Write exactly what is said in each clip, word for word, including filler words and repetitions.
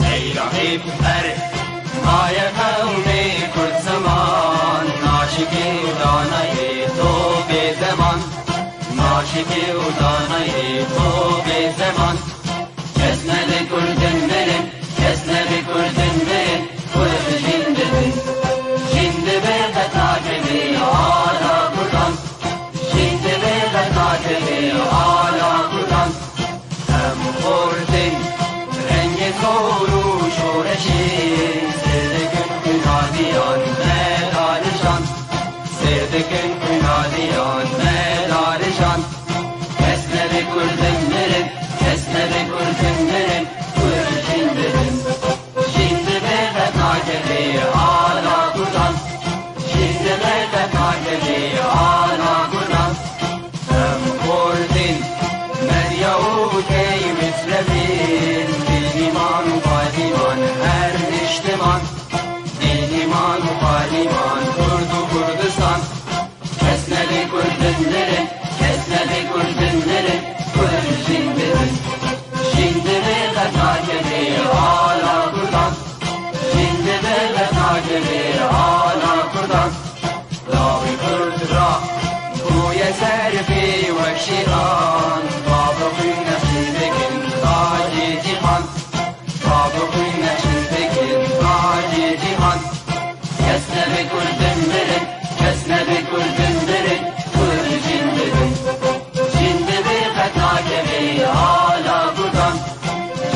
Seyra hêv ber, maye qewmê Kurd ziman, naşikê û danayê to bê zeman, naşikê û danayê to bê zeman. Kes nebe Kurdin mirin, kes nebe Kurdin mirin, Kurd jîn dibin. Jîn dibe qet nakeve ala Kurdan, jîn dibe qet nakeve ala Kurdan. Em xortin rengê zor û şoreşê, sêr dikin xwîna diyan me dalijan, sêr dikin xwîna diyan me dalijan. Kes nebe Kurdin mirin, kes nebe Kurdin mirin, Kurd jîn dibin. Jîn dibe qet nakeve ala Kurdan, jîn dibe qet nakeve ala Kurdan. Em xortin, medya û tey misrefîn, dîn, îman û payîman her niştiman, dîn, îman û payîman Kurd û Kurdistan. Kes nebe Kurdin mirin, kes nebe Kurdin mirin, Kurd jîn dibin. Jîn dibe qet nakeve ala Kurdan, jîn dibe qet nakeve ala Kurdan. Lawê Kurd ra bûye serfê wek şîran, bavê xwîn nexşî dikin xakê cîhan. Bavê xwîn nexşî dikin xakê cîhan. Kes nebe Kurdin mirin, kes nebe Kurdin mirin, Kurd jîn dibin. Jîn dibe qet nakeve ala Kurdan,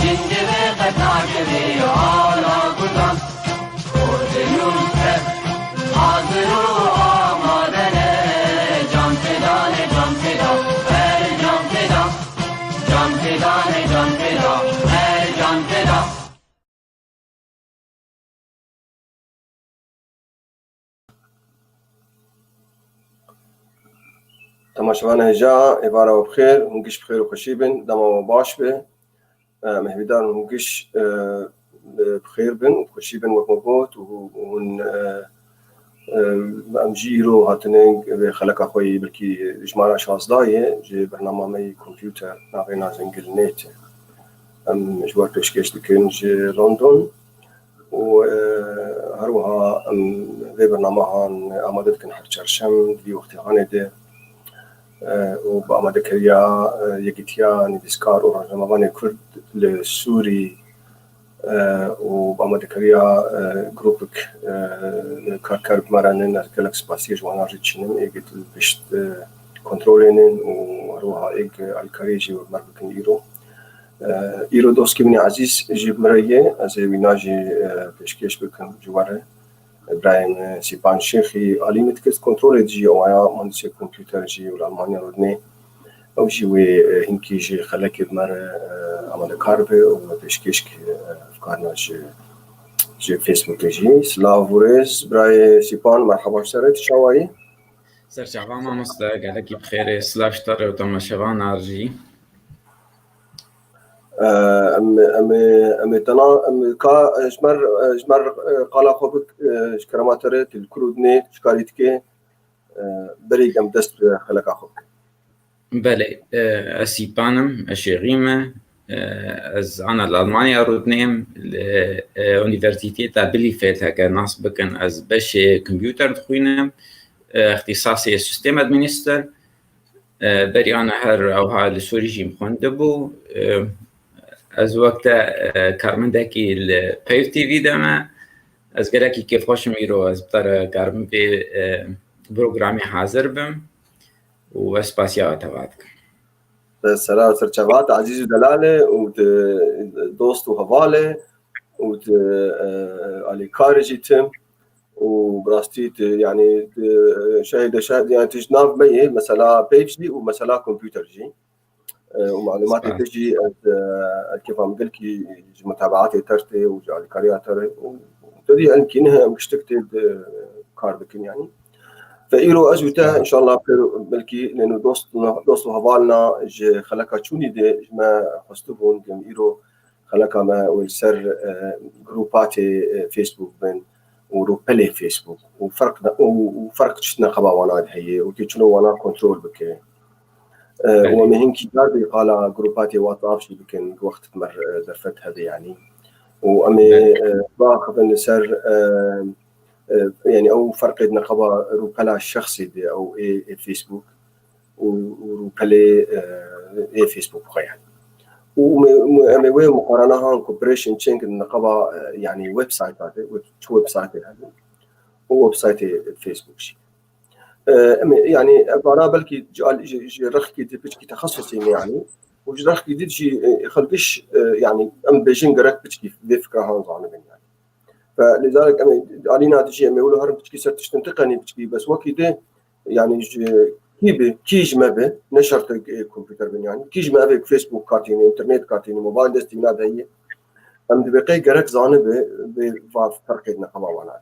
jîn dibe qet nakeve ala Kurdan. Kurdê nû tev hazir û amade ne, can feda ne, can feda, her can feda. Can feda ne, can feda, her can feda. Temaşevan hêja, êvara we bi xêr, hûn giş bi xêr û xweşî bin, dema we baş be. Em hêvîdar in hûn giş, e, bi xêr bin û xweşî bin wek me got û hûn, e, Em jî îro hatine vê xeleka xwe yî, belkî jimara şazdeh ye, ji bernama me yî kompûter navê Nazengil Nêt e. Em ji we pêşkêş dikin ji London û, e, her wiha em vê bernamehan amade dikin her çarşem di vî wextê hanê de, e, û bi amadekariya, e, Yekîtiya Nivîskar û Rojnamevanê Kurd li Sûrî, e, û bi amadekariya, e, grûpek, e, karker bi me re nin, ez gelek spasiyê ji wana jî diçinim, ê gi li pişt, e, kontrolê nin û her wiha ê gi alîkariyê jî bi me re bikin îro. E, îro doskê min ê ezîz jî bi me re ye, ez ê wîna jî, e, pêşkêş bikim ji we re. Birayê min Sîpan Şêxî alî min dikir, kontrolê dijî ewaya muhendisê kompûter jî û li Almanya rûdinê. Ew jî wê, e, hinkî ji xelekê bi me re, e, amadekar be û me pêşkêş ke, e, evkarina ji, ji Facebookê jî. Silav û rêz, birayê Sîpan, merhaba ji te re, tu çawa yî? Serçava mamoste, gelekî bi xêr e, silav ji te re û temaşevanan jî. E, em, em, em ê tena, em ka, e, ji me re, e, ji me re, e, qala xwe bik, e, ji kerema te re, tu li ku rûdinê, çi karî dikê, e, berî em dest bi xeleka xwe bikin. Belê, e, ez Sîpan im, ez Şêxî me, e, ez ana li Almanya rûdinêm, li, e, Unîversîteta Bielefeld, heke nas bikin, ez beşê kompûter dixwînim, e, îxtîsasê sîstem administer. E, berî ana her ewha li Sûrî jî min xwendibû. E, ez wek te, e, karmendekî li Peyv T V de me. Ez gelekî kêfxweş im îro ez bi te re karim vê, e, programê hazir bim û ez spasiya we teva dikim. Te sera serçava, te ezîz û delal e û te dost û heval e. û di, e, alîkarê jî tim û bi rastî di, yanî, di, şehê de şeh-, yanî, tu ji nav me yê, mesela peyv jî û mesela kompûter jî. E, û malûmatê te jî ez, e, ez kêfa min gelkî ji mutabaatê te re tê û ji alîkariya te re û te dî em kî ne em giştik tê di kar dikin, yanî. Ve îro ez û te, inşallah, pêro belkî nêno dost, dost û hevalna ji xeleka çûnî de ji me xwestibûn, gem îro xeleka me wê li ser, e, grûpa tê, e, Facebook bin û rûpelê Facebook û ferq ne, û, û ferq çi neqeba wana de heye û tê çilo wana kontrol bike. E, û em ê hinkî car bê qala grûpa tê WhatsApp jî bikin, wext mer, e, derfet hebe, yanî. Û em ê, e, biaxivin li ser, e, e, yanî ew ferqê di neqeba rûpela şexsî de ew ê, ê Facebook û, û rûpelê, e, ê Facebook xwe, yanî. Û me, me, em ê wê muqarana han ku birêşên çêng di neqeba, e, yanî websayta de, web-, çi websaytê hebe û websaytê Facebook jî. E, em ê, yanî, evana belkî ji al-, ji, ji rexkî di piçkî texesusî me, yanî, û ji rexkî di jî, e, xelkiş, e, yanî, em bêjin gerek piçkî vê fikra han zanibin, yanî. Ve lêzalek em ê, alîna di jî em ê wilo herin piçkî ser tiştin tiqenî piçkî, bes wekî di, yanî, ji kî bi, kî ji me bi, ne şert e, e, kompûter bin, yanî, kî ji me ev ê Facebook katîne, înternet katîne, mobil destî wina de heye, em dibê qey gerek zanibe, vê va ferqê di neqeba wana.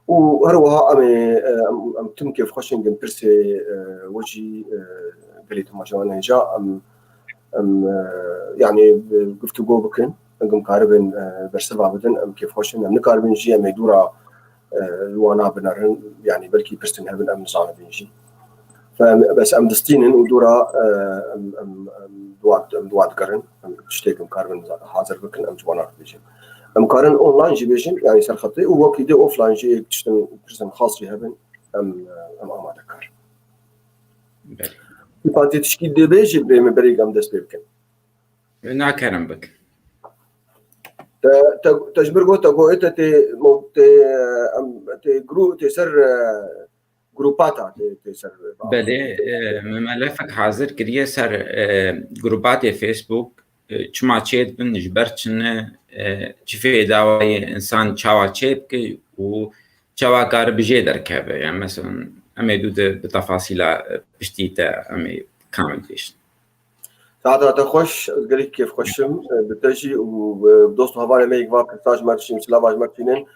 Û her wiha em ê, e, em, em tim kêfxweş in, gin pirsê, e, we jî, e, gelê temaşevan hêja, em, em, e, yanî, e, guftûgo bikin, em karibin, e, bersiva bidin, em kêfxweş in, em nikaribin jî, em ê dûra, e, li wana binerin, yanî belkî pirsên hebin, em nizanibin jî. Fe-, bes em distînin û dûra, e, em, em, em, duwa, em duwa digerin. Em tiştê em karibin hazir bikin, em ji wana re dibêjin. Em karin online jî bêjin, yanî ser xetê û wekî dê offline jî ê tiştin, tiştin xas jî hebin, em, em amadekar. Belê. Îpatê tişkî dê bêjî bê me berî em dest pê bikin. Nakerim bikin. Te, te, te ji ber got, te got, te, te, mo-, te, em, te gru-, te ser, e, grûpa te, te, te ser, e, Belê, e, me melefek hazir kiriye ser, e, grûpa tê Facebook, e, çima çêdibin, ji ber çi ne, e, çi fêda wayê însan çawa çêbike û çawa kare bi jê derkeve. Yani, mesela, em ê dû de bi tefasîla, e, piştî te em ê kamil bêjin. Saeta te xweş, ez gelek kêfxweş im, e, bi te jî û, e, bi dost û hevalê me yek va pirsa ji me re dişînin, silava ji me re dişînin.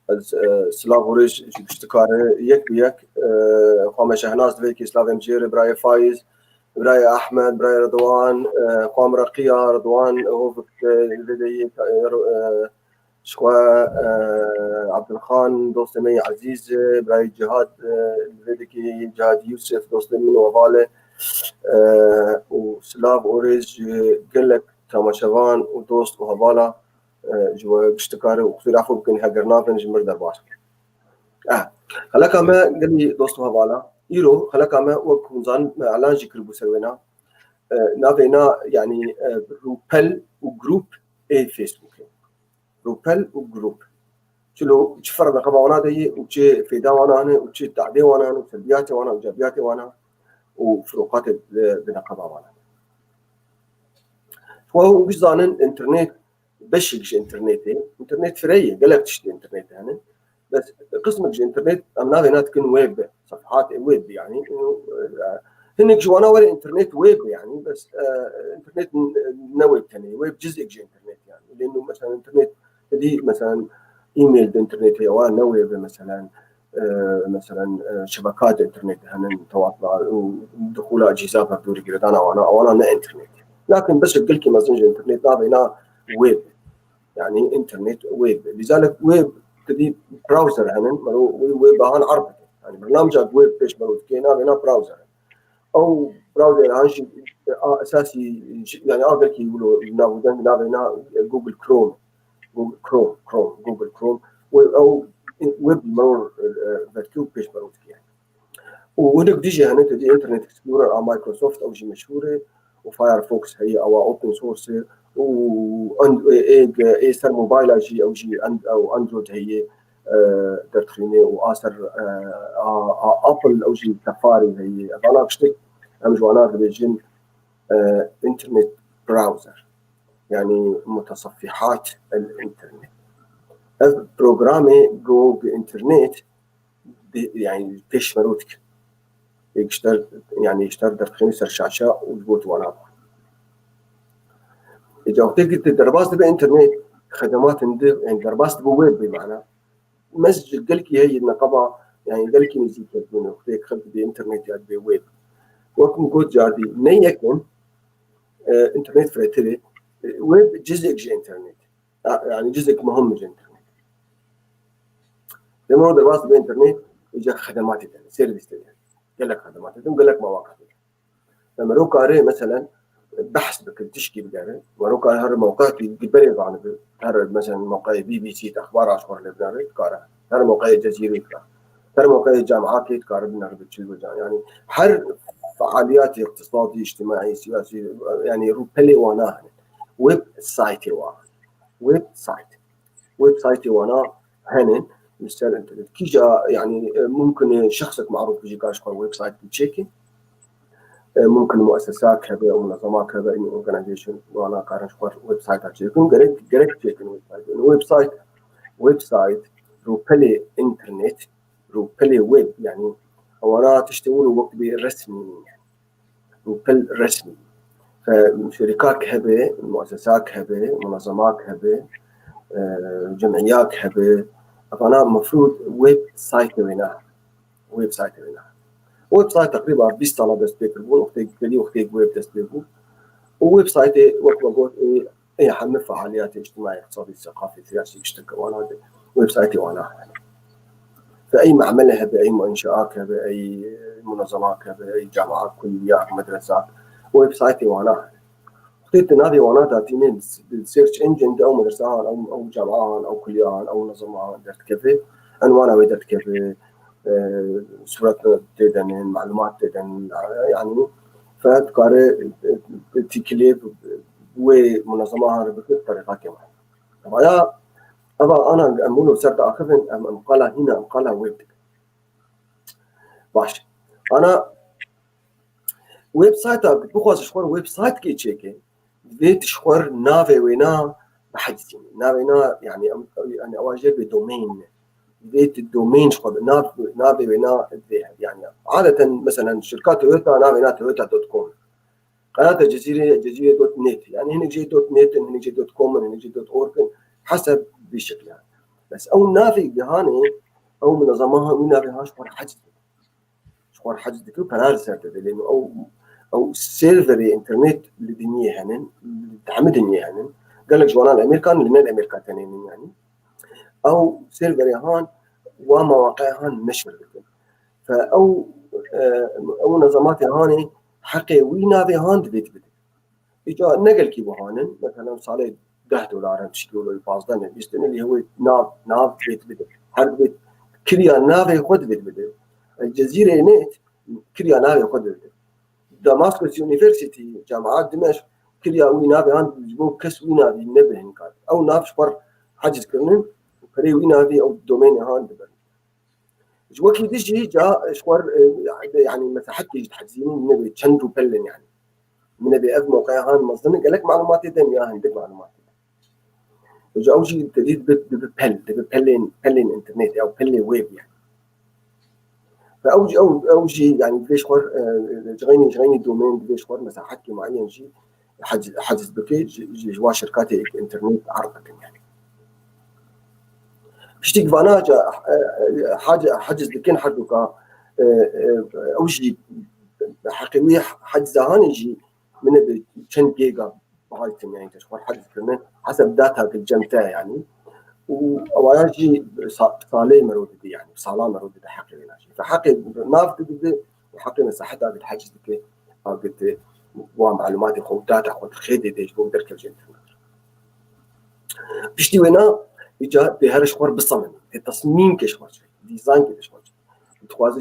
Ez, e, silav û rêz ji giştikare yek bi yek, e, xwe me Şehnaz divê kê silavê em jê re, birayê Faiz, birayê Ahmed, birayê Ridwan, e, xwe em Reqiya, Ridwan, Hovik, e, li vê de yê, e, e, Ji xwe, e, Abdulxan, dostê me yê ezîz, e, birayê Cihad, e, li vê dikê Cihad Yusuf, dostê min û heval e, e, û silav û rêz ji gelek temaşevan û dost û hevala, e, ji we giştikare û qisûr efû bikin, heger nabin ji mir derbas bin. Eh, xeleka me gelî dost û hevala, îro xeleka me wek hûn zanin me elan jî kiribû ser wêna, e, navê na, yanî, e, rûpel û grûp ê Facebookê. Rûpel û grûp. Çilo çi ferq neqeba wana de ye û çi fêda wana hene û çi tadê wana hene û selbiyatê wana û icabiyatê wana û firoqatê di, di neqeba wana de. Xwe hûn giş zanin, înternet beşek ji înternetê, înternet fire ye, gelek tiştê înternetê hene. Bes qismek ji înternet em navê na dikin web, sefhatê web, yanî, û, e, hinek ji wana were înternet web, yanî, bes, e, înternet n-, ne web tenê, web cizek ji înternet, yanî. Lê nu, mesela, înternet, te dî, mesela, e-mail di înternetê, ewa ne web e, mesela, e, mesela, e, şebeka di înternetê hene, tewatla û dixula cîza berdûrî girêdana wana, wana ne înternet. Lakin beşek gelkî mezin ji înternet navê na web. Yanî înternet web. Lîzalek web, te dî browser henin, mero wê web han erd dike. Yanî bernamca web pêş mero dike, navê na browser e. Ew browser han jî a esasî, yanî a gelkî wilo navûdeng navê na Google Chrome. Google Chrome, Chrome, Google Chrome. Wê ew web mero, e, vedike û pêş mero dike. Û hinek dî jî hene, te dî Internet Explorer a Microsoft, ew jî meşhûr e û Firefox heye, ewa open source e û and-, ê, ê, ê ser mobayla jî ew jî and-, ew Android heye, e, derdixîne û a ser, e, a, a Apple ew jî Safari heye. Ev ana tiştek em ji wana dibêjin, e, Internet Browser. yani mutasaffihat el internet. Ev programê go bi internet, yani pêş me rû dike. Ê ji te, yani ji te derxînî ser şaşe û ji bo tu wana bû. Ê, wextê ku tu derbas dibe internet, xedematên di, yani derbas dibe web bi mana. Mescid gelkî heye neqeba, yani gelkî nêzîk e bûne, wextê xelk dibê internet ya dibê web. Wek min got cardî, ne yekin, e, internet firêtirê, e, web cizek ji internet. Ya, yani cizek muhim ji internet. Dema derbas dibe internet, îca xedematê tene, servîs tene. Gelek xedematê tene, gelek mawaqefê tene. Mero kare, meselen, behs bike, tişkî bigere. Mero kare her mewqekî berê zanibe. Her, meselen, mewqeyê B B C, exbara ji xwe lê binere, dikare. Her mewqeyê Cezîrê dikare. Her mewqeyê camiakê dikare binere bi çil bican. Yani her fealiyatê iqtisadî, îctimaî, siyasî, yani rûpelê wana hene. Websaytê wan. Website. Websaytê wana hene. Li ser internet. Kîja, yani, e, mumkin e şexsek marûf bijî ka ji xwe website biçêke. E, mumkin muessesak hebe, munezemak hebe, in organization, wana karin ji xwe website çêkin. Gerek, gerek çêkin website. Yani website, website, rûpelê internet, rûpelê web, yani, ewana tiştê wilo wek bê resmî. Rûpel resmî. Fe şerîkak hebe, muessesak hebe, munezemak hebe, e, cemîyak hebe. Evana mefrûd websaytê wêna. Websaytê wêna. Websayt teqrîba bîst sala dest pê kiribûn, wextê gelî wextê web dest pê bû. Û websaytê wek me got, ê, ê hemî fealiyatê îctimaî, îqtisadî, seqafî, siyasî, tiştek wana de websaytê wana hene. Fe ey memele hebe, ey inşaak hebe, ey munezemak hebe, ey camiak, kulliyat, medresak, websaytê wana hene. Wextê tu navê wana datînê, di search engine de ew medresahan, ew, ew camiahan, ew kulliyahan, ew munezeman derdikeve, enwana wê derdikeve, e, sûret tê de ne, malumat tê de ne, yani, fe dikare, e, tîkilê wê munezemahan re bike bi terîqakê wan. Eva ya, eva ana em wilo ser diaxivin, em, em qala hîna, em qala web dikin. Baş. Ana websayta, bixwaze ji xwe websaytekê çêke, divê tu ji xwe navê wêna bihecizînî. Navê na, yani, em, yani, ewa jê bê domain ne. Divê tu domain ji xwe, nav, navê wêna divê hebe. Yani, adeten, meselen, şirka Toyota, navê na toyota dot com. Qenata Cezîrê, cezîrê dot net. Yani, hinek jê dot net in, hinek jê dot com in, hinek jê dot org in. Heseb vî şekilî. Bes ew navê gihanê, ew munezema ha, wî navê ha ji xwe re heciz dike. Ji xwe re heciz dike û pera li ser te de. Lê ew, ew serverê internet li dinyê henin, li hemî dinyê henin. Gelek ji wana li Amerîka ne, li ne li Amerîka tenê ne yani. Ew serverê han, wa mewaqeya han neşir dikin. Fe ew, e, ew munezematê hanê heqê wî navê han divê tu bidin. Îca ne gelkî wiha nin, mesela salê deh dolar in, tişkî wilo pazdeh ne, bîst ne, lê hewê nav, nav divê tu bidin. Her divê kiriya navê xwe divê tu bidin. El Cezîrê net kiriya navê xwe divê tu bidin. Damascus University, Camiat Dimeşq, kiriya wî navê han ji bo kes wî navî nebe hinkar. Ew nav ji xwe re heciz kirinin, perê wî navî ew domainê han dibin. Ji wekî din jî ca ji xwe re, e, yani mesela heqê jî dihecizînin, min nebê çend rûpel in yani. Min nebê ev mewqeya han mezin in, gelek malumatê din ya hindik malumatê din. Ji ew jî tedî dibe, dibe pel, dibe pelên, pelên internet ya pelê web yani. Ve ew jî, ew, ew jî yani divê ji xwe re, e, ji xeynî, ji xeynî domain divê ji xwe re mesela heqê mueyen jî hec-, heciz bike, ji, ji, ji wan şirkatê internet erd bikin yani. Piştî vana ca, e, e, hac-, heciz dikin her duka, e, e, ew jî heqê wî heciza hanê jî min bi çend gigabyte yani te ji xwe heciz kirine, heseb data ki cem te yani. Û ewaya jî sa-, salê mero didi yani, sala mero didi heqê wê najî. Fe heqê nav didi, û heqê mesaheta agit heciz dike, agit wa malumatê xwe û data xwe dixê dê dê ji bo derkevje internet. Piştî wêna, îca dê her ji xwe re bisemîne, dê tesmîmkê ji xwe re çêke, dîzaynkê dê ji xwe re çêke. Dixwaze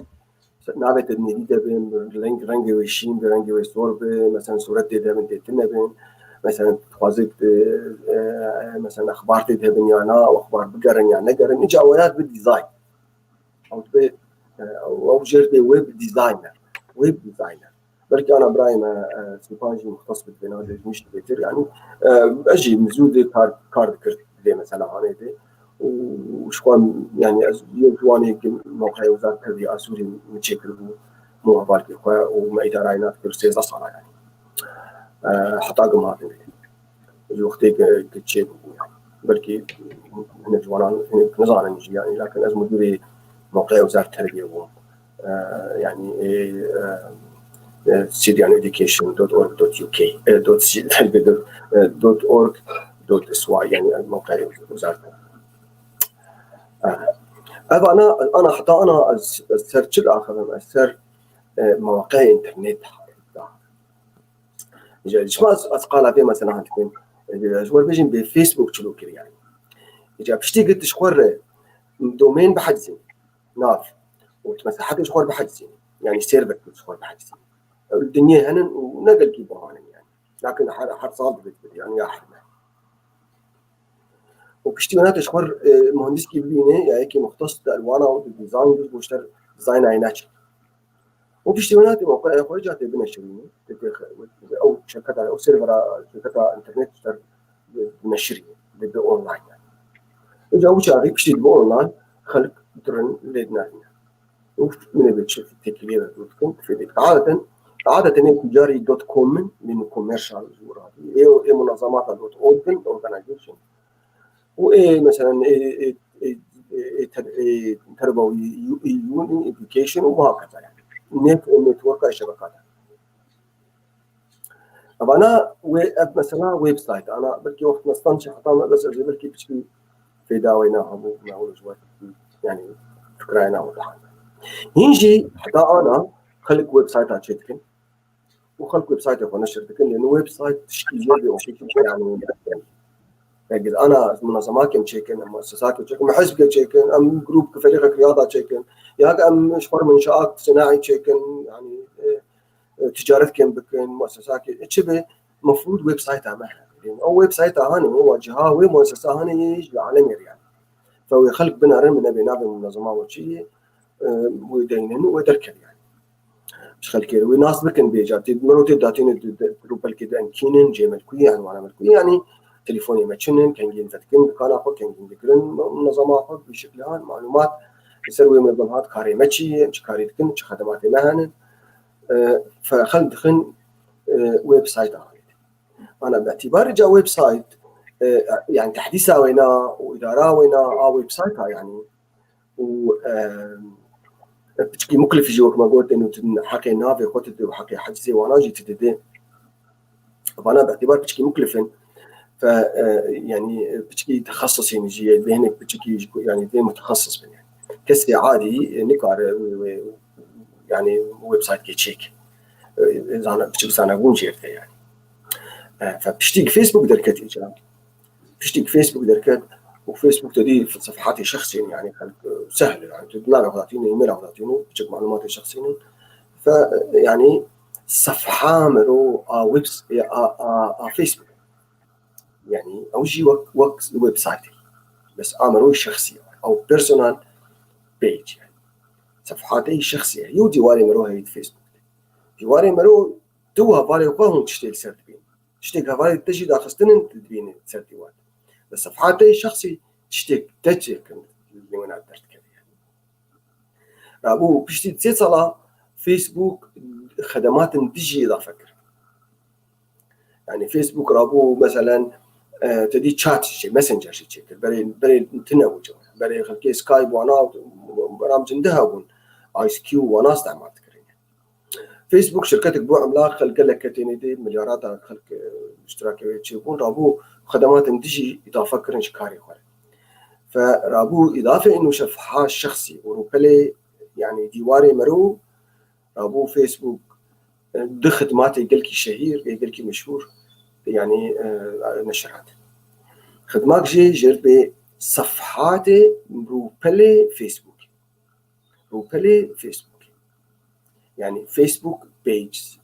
navê te nêvî de bin, reng, rengê wê şîn bi, rengê wê sor bi, mesela sûret tê de bin, tê tune bin. Mesela dixwaze, e, e, mesela exbar tê de bin ya na, ew exbar bigerin ya negerin. Îca waya bi dîzayn. Ew dibe, e, ew jêr dê web designer. Web designer. Belkî ana birayê me, e, Sîpan jî muxtes bi vê navê jî nişt bêtir. Yani, e, ez jî min zû dê kar, kar dikir dê mesela hanê dê. Û ji xwe, yani, ez yek ji wanê ki mewqeyê wezareta tevlî a Sûrî min çêkiribû, min hevalkê xwe û me îdarayê na dikir sêzdeh sala yani. E, heta gim hatin. Ji wextê ki, ki çêbû yani. Belkî hinek ji wanan, hinek nizanin jî yani. Lakin ez mudûrê mewqeyê wezareta terbiyê bûm. E, yani, e, e, e, Syrian Education dot org dot U K, e, dot C, dot, e, dot org dot S Y, yani, e, mewqeyê wezareta. E, ev ana, ana heta ana ez, ez ser çi diaxivim? Ez ser, e, mewqeyê internet. Ji, ji ez, ez qala vê mesela dikim. E, ji we bêjim bê Facebook çilo kir yani. Îca piştî git ji xwe re domain bihecizîn. Nav. Û tu mesela heta ji xwe re bihecizîn. Yani server tu ji xwe re bihecizîn. Ew dinyê henin û ne gelkî bahanin yani. Lakin her, her sal dibit bit yani ya her me. Û piştî wê nate ji xwe re, e, muhendiskî bibîne ya yekî muxtes di elwana û di dîzayn û ji bo ji te re dîzayna yê neçe. Û piştî wê nate mewqeya xwe ca tê bineşirîne. Tê tê xe-, ew şirketa, ew servera şirketa internet ji te re bineşirîne. Dibe online yani. Îca wî çaxî piştî dibe online xelk dirin lê dinarîne. Û min ê çi têkiliyê ve dûr dikin, fêdek. Adeten, adeten ê tîcarî dot com in, min commercial ji we radî. Ê, ê munazamata dot org in, organization. Û ê, meselen, ê, ê, ê, ê, ê, ter-, ê, terbawi, yu-, ê, yun, ê, education û muhakata yani. Net, ê, networka şebekata. Evana wê, ev mesela website. Ana belkî wextê me stan çi heta me bes ez ê belkî piçkî fêda wê na hemû me hûn ji we, yani fikrayê na hûn dihan. Hîn jî heta ana xelk website-a çê dikin û xelk website-ê xwe neşir dikin. Lê website tişkî zêde ofîsî yani. Eger ana munazemakên çêkin, em muessesakê çêkin, em hizbkê çêkin, em grûp ferîqek riyada çêkin, ya ki em ji xwe re minşaat sinaî çêkin, yani, e, e, ticaretkên bikin, muessesakê, e, çi be, mefrûd website-a me hebe. Ew website-a hanê, ew waciha, wê muessesa hanê yê ji alemê re yani. Fe wê xelk binerin, min nebê navê munazema we çi yê, e, wê deynin û wê derkevin yani. Ji xelkê re wê nas bikin bêca. Tê, mero tê datîne di, di, rûpelkê di em kî nin, cê me li ku ye, enwana me li ku ye, yani telefonê me çi nin, kengîn vedikin dikana xwe, kengîn digirin munazema xwe, bi şeklihan malumat li ser wê munazema hat karê me çi ye, em çi karî dikin, çi xedematê me hene. E, fe-, xelk dixin, e, website anê. Ana bi îtibarê ca website, e, yani tehdîsa wêna û îdara wêna a website-a yani. Û, e, piçkî muklif jî wek me gotin û tu heqê navê xwe tu dê û heqê hecizê wana jî tu didê. Vana bi îtibar piçkî muklif in. Fe, e, yani, e, piçkî texesusên jî, dê hinek piçkî ji ku, yani, dê mutexesis bin yani. Kesê adî, e, nikare wê, wê, yani, website-kê çêk. E, zana-, piçkî zanebûn jê re yani. E, fe piştî Facebook derket îca. Piştî Facebook derket û Facebook te dî sefehatê şexsî ne, yani, xelk, e, sehl e, yani, tu navê xwe datîne, e-maila xwe datîne, piçek malumatê şexsî ne. Fe, e, yani, sefha mero a webs-, e, a, a, a Facebook. Yani, ew jî wek, wek website. Bes a mero şexsî ye. Ew personal page yani. Sefhatê şexsî ye. Yew dîwarê mero heye di Facebook de. Dîwarê mero tu û hevalê xwe hûn tiştê li ser dibînin. Tiştê hevalê te jî daxistinin tu dibînî li ser dîwar. Li sefhatê şexsî tiştê te çêkin li wina derdikeve. Rabû piştî sê sala Facebook xedematin dijî îdafe kir. Yani Facebook rabû meselen, e, te dî chat jî, messenger jî çêkir. Berê, berê tune bû çawa. Berê xelkê Skype wana, beram cinde hebûn. I C Q wana îstehmal dikirin. Facebook şirketek bû emlak xelk gelek ketênê dê, milyarata xelk, e, iştirakê wê çêbûn. Rabû xedematin dijî îdafe kirin ji karê xwe re. Fe rabû îdafe û sefha şexsî û rûpelê, yani dîwarê mero, rabû Facebook, e, du xidmatê gelkî şehîr, ê gelkî meşhûr, yani, e, neşirat. Xidmak jê jê re bê sefhatê rûpelê Facebook. Rûpelê Facebook. Yani Facebook pages.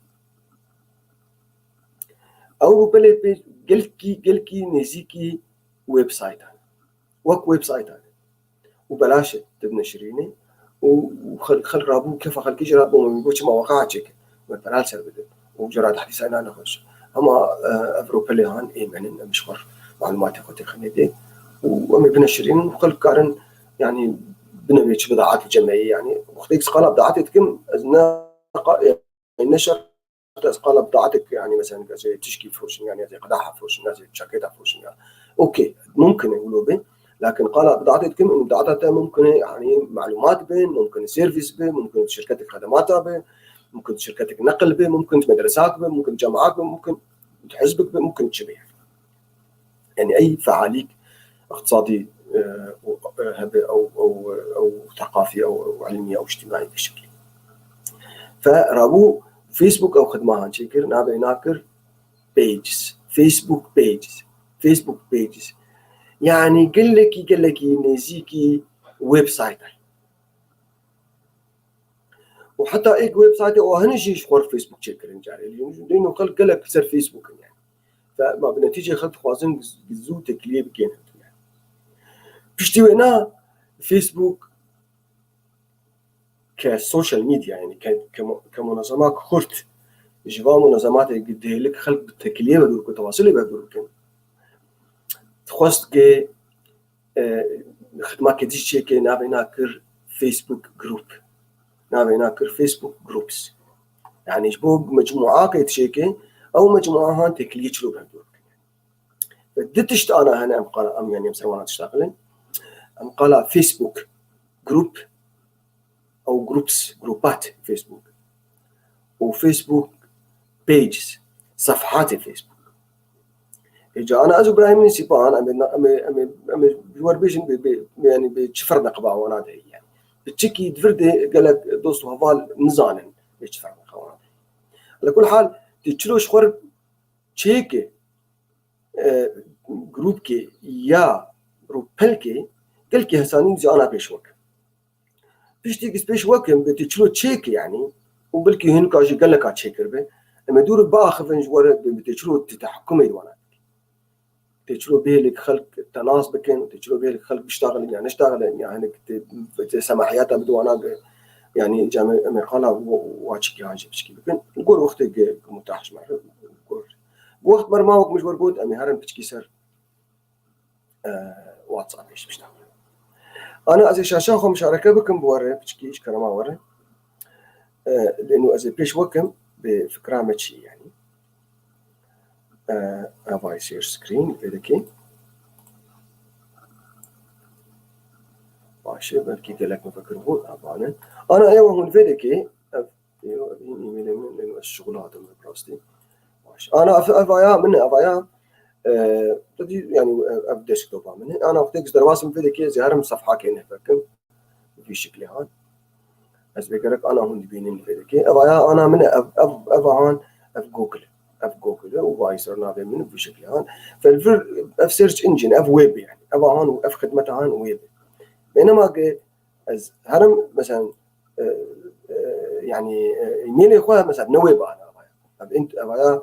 Ew rûpelê page gelkî, gelkî nêzîkî website-an. Wek website-an. Û belaş e, tu dineşirînî. Û, û xel-, xelk rabû, kefa xelkê jî rabû, min got, çima weqea çêke. me pera li ser bidin. Û cara di hedîsa ne nexweş. Hema, e, ev rûpelê han ê me nin, em ji xwe malûmatê xwe têxin êdî. Û em ê bineşirînin û xelk karin, yanî, binevê çi bidaetê cemeyî, yanî, wextê ez qala bidaetê dikim, ez ne qa-, yanî, ne şert ez qala bidaetek, yanî, mesela, ez ê tişkî firoşim, yanî, ez ê qedaha firoşim, ez ê çakêta firoşim, ya. Okey, mumkin e wilo be. Lakin qala bidatê dikim, û bidata te mumkin e, yanî, malûmat bin, mumkin e servîs be, mumkin e şirketek xedemata be, mumkin e şirketek neqil be, mumkin e medresak be, mumkin e cemaat be, mumkin e hizbek be, mumkin e çi be. Yanî ey fealîk iqtisadî, e, û, e, hebe ew, ew, ew teqafî, ew, ew ilmî, ew îctîmaî bi şeklî. Fe rabû Facebook ew xidma han çêkir, navê na kir pages, Facebook pages, Facebook pages. Yanî gelekî, gelekî nêzîkî website. Û heta êk website o hene jî ji xwe Facebook çêkirin carê. Lê dîno xelk gelek li ser Facebook in yani. Fe ma bi netîcê xelk dixwazin zû têkiliyê bikin. Piştî wê na Facebook ke social media, yani ke, ke, mo- ke munezemak xurt ji van munezematê dihêlik xelk bi têkiliyê ve dûr ku tewasilê ve dûr bikin. Dixwest ke, e, xidma kedî çêke navê na kir Facebook group. Navê na kir Facebook groups. Yani ji bo mecmuake çêke, ew mecmua han têkiliyê çilo ve dûr bikin. Ve di tişt ana hene em qala, em yani em ser wana tişta qilin. Em qala Facebook group, ew groups, groupat Facebook. Û Facebook pages, sefhatê Facebook. Ê, ca ana ez û Brahîm Nîsîpan, em ê, em ê, em ê, em ê ji wer bêjin bê, bê, yani bê çi ferqe wana de yani. Bi çikî di vir de gelek dost û heval nizanin bê çi ferqe wana de. Li kul hal, tê çilo ji xwe çêke, e, grûpkê ya rûpelkê gelkî hesanî zî ana pêş wek. Piştî giz pêş wekim, bi tê çilo çêke, yanî, û belkî hinika jî geleka çêkir be. Em ê dûr biaxivin ji were bi, bi tê çilo tê tehekumê wana. Tê çilo bihêlek xelk tenas bikin, tê çilo bihêlek xelk biştaxilin ya niştaxilin, ya hinek tê, tê semahiyata bi wana be. Yanî, came, em ê qala wa, wa çikî han jî piçkî bikin. Li gor wextê ge, ge mutah ji me re, gor. Bi wext merma wek min ji wer got, em ê herin piçkî ser e, WhatsApp-ê ji pişta. Ana ez ê şaşa xwe mişareke bikim bi were, piçkî ji kerema were. E, lê nû ez ê pêş wekim bi fikra me çi yani. E, evay share screen vê dikê. Baş e, belkî gelek min vekir bû, evane. Ana ewa hûn vê dikê, ev Yo, ev e-mailê min, min ez şixula hatim bi rastî. Baş. Ana ev, ev aya min, ev aya, e, tu dî, yani, ev, ev desktopa min. Ana wextê ez derbas bim vê dikê, ez ê herim sefhakê neh vekim. Vî şiklê han. Ez bê gerek ana hûn dibînin vê dikê. Ev aya ana min, ev, ev, ev han, ev Google. Ev Google û vayî ser navê min vî şiklê han. Fel vir, ev search engine, ev web yani. Ev han û ev xidmeta han web. Bênema ke ez herim, mesela, e, e, yani, e, e-mailê xwe, mesela, ne wê bana. Ev int-, ev aya,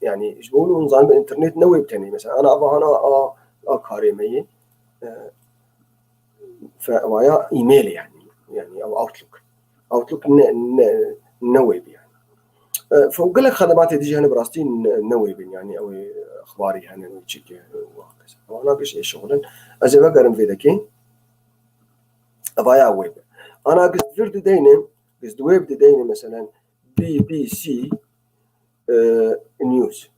yani, ji bo hûn zanin bi internet ne wê bi tenê. Mesela, ana ava hana a, a karê me yê. E, fe-, ev aya e-mailê yani. Yani, ev Outlook. Outlook ne, ne, ne wê bi yani. E, fe-, gelek xedematê dijî hene bi rastî ne, ne wê bin yani. Ew ê exbarî hene, ew ê çi ke, û hakeza. Ewana giş ê şixulin. Ez ê vegerim vê dekê. Ev aya wê be. Ana giz vir dideyne, giz di wê dideyne, meselen, B B C, e, News.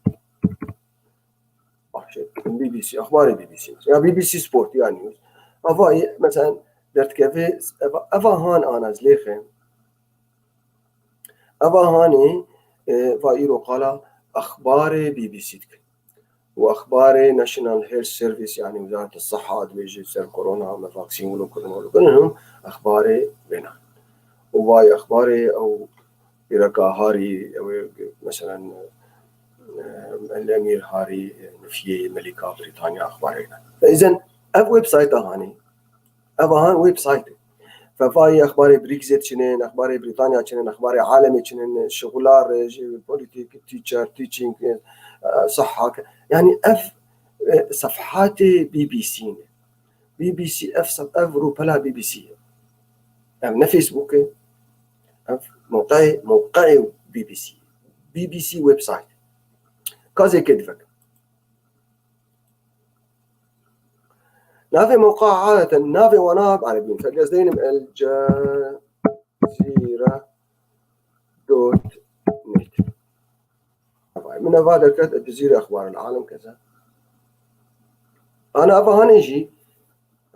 Baş e, B B C, axbarê B B C. Ya B B C Sport ya News. Avayê, meselen, derdikeve, eva, eva han ana ez lêxe. Eva hanê, e, va îro qala axbarê B B C dikin. Û axbarê National Health Service, yani Wezaret Siha, dibêje ser korona, me vaksîn wilo kirin, wilo kirin, hûn axbarê vêna. Û vay axbarê ew pîreka Harî, ew ê, meselen, e, El Emîr Harî, e, nifiyê Melîka Brîtanya axbarê vêna. Îzen ev websayta hanê, Ev ahan website. Fevayî exbarê Brexit çinin, exbarê Brîtanya çinin, exbarê alemê çinin, şixula re, ji polîtîk, teacher, teaching, e, siha. Yani ev, e, sefhatê B B C ne. B B C, ev sef-, ev rûpela B B C ye. Ev ne Facebook e. Ev mewqeyê, mewqeyê B B C. B B C website. Ka zêkê divek. Navê mewqa adeten, navê wana bi erebî. Mesela ez deynim El Cezîre dot net. Min eva derket El Cezîre Exbar El Alem keza. Ana eva hanê jî,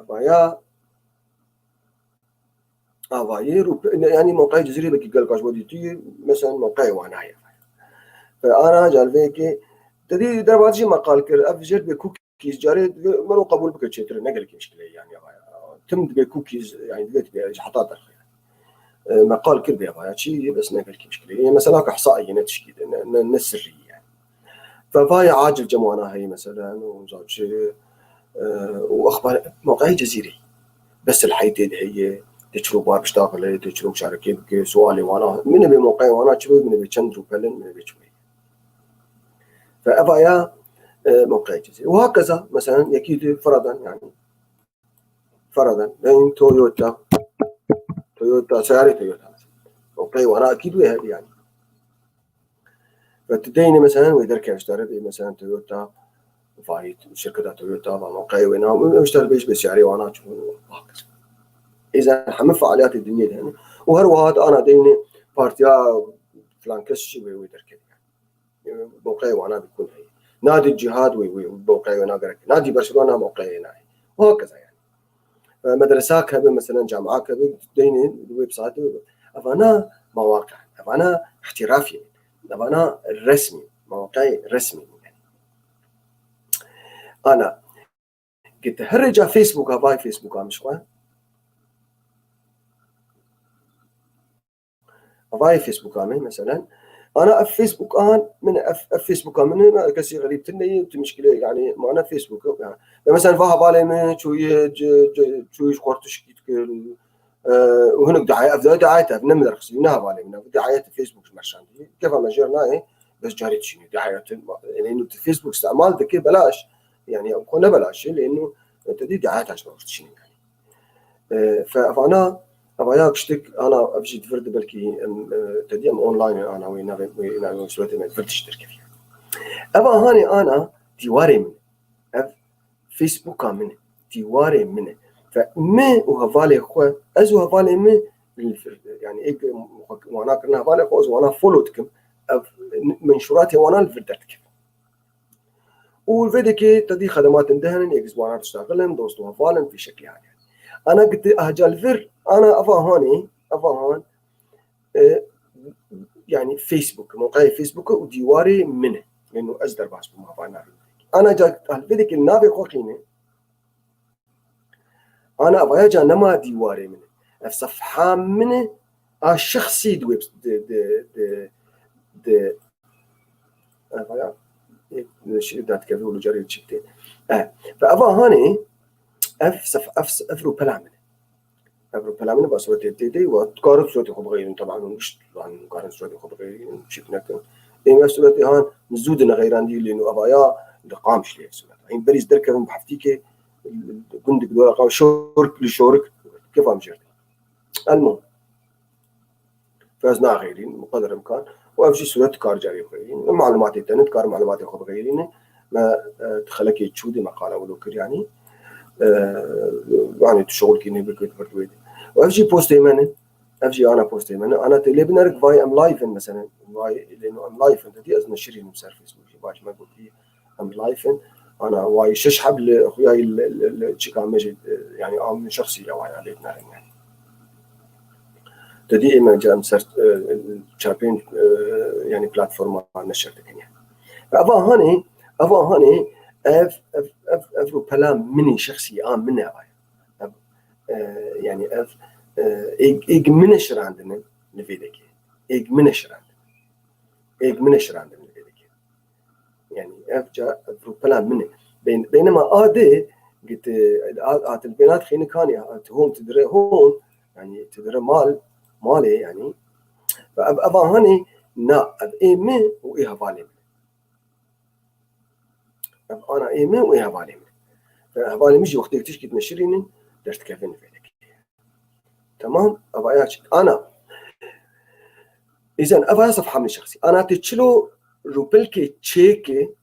eva ya Avayê rû-, yanî mewqeyê Cizîrê belkî gelek ji bo dîtî, mesela mewqeyê Wanayê. Ve ana calveyekê, te dî derbas jî me qal kir, ev jêr dibê cookies, carê divê mero qebûl bike çêtir e, ne gelekî mişkile ye, yanî avaya. Tim dibê cookies, yanî divê dibê ji heta derxe. E, me qal kir bê avaya, çi ye, bes ne gelekî mişkile ye. Mesela ke hesayê ne tişkî de, ne, ne, ne sirrî ye. Ve vayê acil cem wana heye, mesela, û zaçi, e, û exbar, mewqeyê Cizîrê. Bes silheyî tê de heye, tê çiro bar biştaxile, tê çiro muşarekê bike, sualê wana. Min bê mewqeyê wana çi be, min bê çend rûpel in, min bê çi be. Ve eva ya, e, mewqeyê Cizîrê. Û hakeza, mesela, yekî di Firadan, yanî, Firadan, yanî Toyota, Toyota, seyarê Toyota. Mewqeyê wana ekîd wê hebe, yanî. Ve tu deynê, mesela, wê derkeve ji te re bê, mesela, Toyota, vayî şirketa Toyota, va mewqeyê wê na, ew ji te re bê ji bê seyarê wana çû, hakeza. Îzen hemî fealiyatê dinyê de hene. Û her wiha ana deynê partiya filan kes jî wê, wê derkeve. Mewqeyê wana bi kul heye. Nadî cihad wê, wê mewqeyê wê nagerek. Nadî Barcelona mewqeyê nayê. Û hakeza yanî. E, medresa keve, mesela camia keve, deynê website, evana mewaqe, evana ihtirafî, evana resmî, mewqeyê resmî. Ana, gete her ca Facebooka, vay Facebooka min ji xwe. Vayê Facebooka me, meselen. Ana ev Facebook an, min ev, ev Facebooka min e, kesî xerîbtir neyê, tu mişkile, yanî, mane Facebook, yanî. Ve mesela, va hevalê min çûyê, c-, c-, çûyê ji xwe tişkî dikir, e, û hinek diaye, ev diaye, ev ne min derxistî, ne hevalê min, ev diaye te Facebook ji me şandî. Kefa me jêr nayê, bes carê dişînî, diaye te, yanî, tu Facebook istemal dike belaş, yanî, xwe ne belaş, lê inu, e, te dî diaye te ji me dişînî, yanî. E, fe-, evana, evaya kiştik, ana, ev jî di vir de belkî em, e, te dî em online ana wê navê, wê navê suretê me di vir de jî derkevî. Eva hanê ana dîwarê min. Ev Facebooka min e. Dîwarê min e. Fe mi û hevalê xwe, ez û hevalê min li vir, yanî êk wana kirina hevalê xwe, ez wana follow dikim. Ev menşûratê wana li vir derdikim. Û vê dekê te dî xedematên di henin, êk ji wana diştaxilin, dost û hevalin, vî şeklî hane. Ana giti, aha, ca li vir, ana eva hanê, eva han, e, yanî Facebook, mewqeyê Facebook û dîwarê min e. Yanî ez derbas bûm, eva navê. Ana ca, aha, vê dekê navê xwe xîne, Ana vaya ca nema dîwarê min e. Ev sefha min e, a şexsî di web, di, di, di, di, ev vaya, e, şi-, datkeve û carê çi bidê. E, ve eva hanê, ev sef-, ev, ev rûpela min e. Ev rûpela min e, ba suretê tê de, wa dikarin suretê xwe bixeyrin, teban hûn gişt, hûn dikarin suretê xwe bixeyrin, çi binekin. Ê me suretê han, min zû di nexeyrandî lê nû eva ya, di Qamişlê ev suret. Hîn berî ez derkevim bi heftîkê, gundik dora Qam-, Şorik li Şorik, kefa min jêr de. Elmû. Fez naxeyrîn, bi qedr imkan. Û ev jî suret dikar carê bixeyrîn. Em malumatê te ne, dikar malumatê xwe bixeyrîne. Me, e, xelekê çû dê me qala wilo kir, yanî. E, yanî tu şixulkî nê bikir, tu vir wê de. Û ev jî postê me ne. Ev jî ana postê me ne. Ana tê lê binerik vay em live in, meselen. Vay lê no em live in. Te dî ez neşirînim ser Facebook jî. Baş me gotî. Em live in. Ana, wayî şeş heb li xuyayî li, li, li çika me jî, e, yanî, a min şexsî ya waya lê dinerin, yanî. Te dî ê me ca em ser, e, çapên, e, yanî, platforma neşir dikin, yanî. Eva hanê, eva hanê, ev, ev, ev, ev rûpela min ê şexsî a min e, aya. Ev, e, yanî, ev, e, êg, êg min e şirandine li vê dekê. Êg min e şirandine. Êg min e şirandine li vê dekê. Yanî ev ca rûpela min e. Beyn-, beynema a dê giti, a, a, tu bênat xênikanê, a, tu hom, tu dire hom, yanî tu dire mal, malê, yanî. Ve ev, ev ahanê na, ev ê min û ê hevalê min. Ev ana ê min û ê hevalê min. Ve hevalê min jî wextê tişkî neşirînin, derdikevin vê dekê. Tamam, eva ya çi? Ana. Îzen, eva ya sefha min şexsî. Ana tê çilo rûpelkê çêke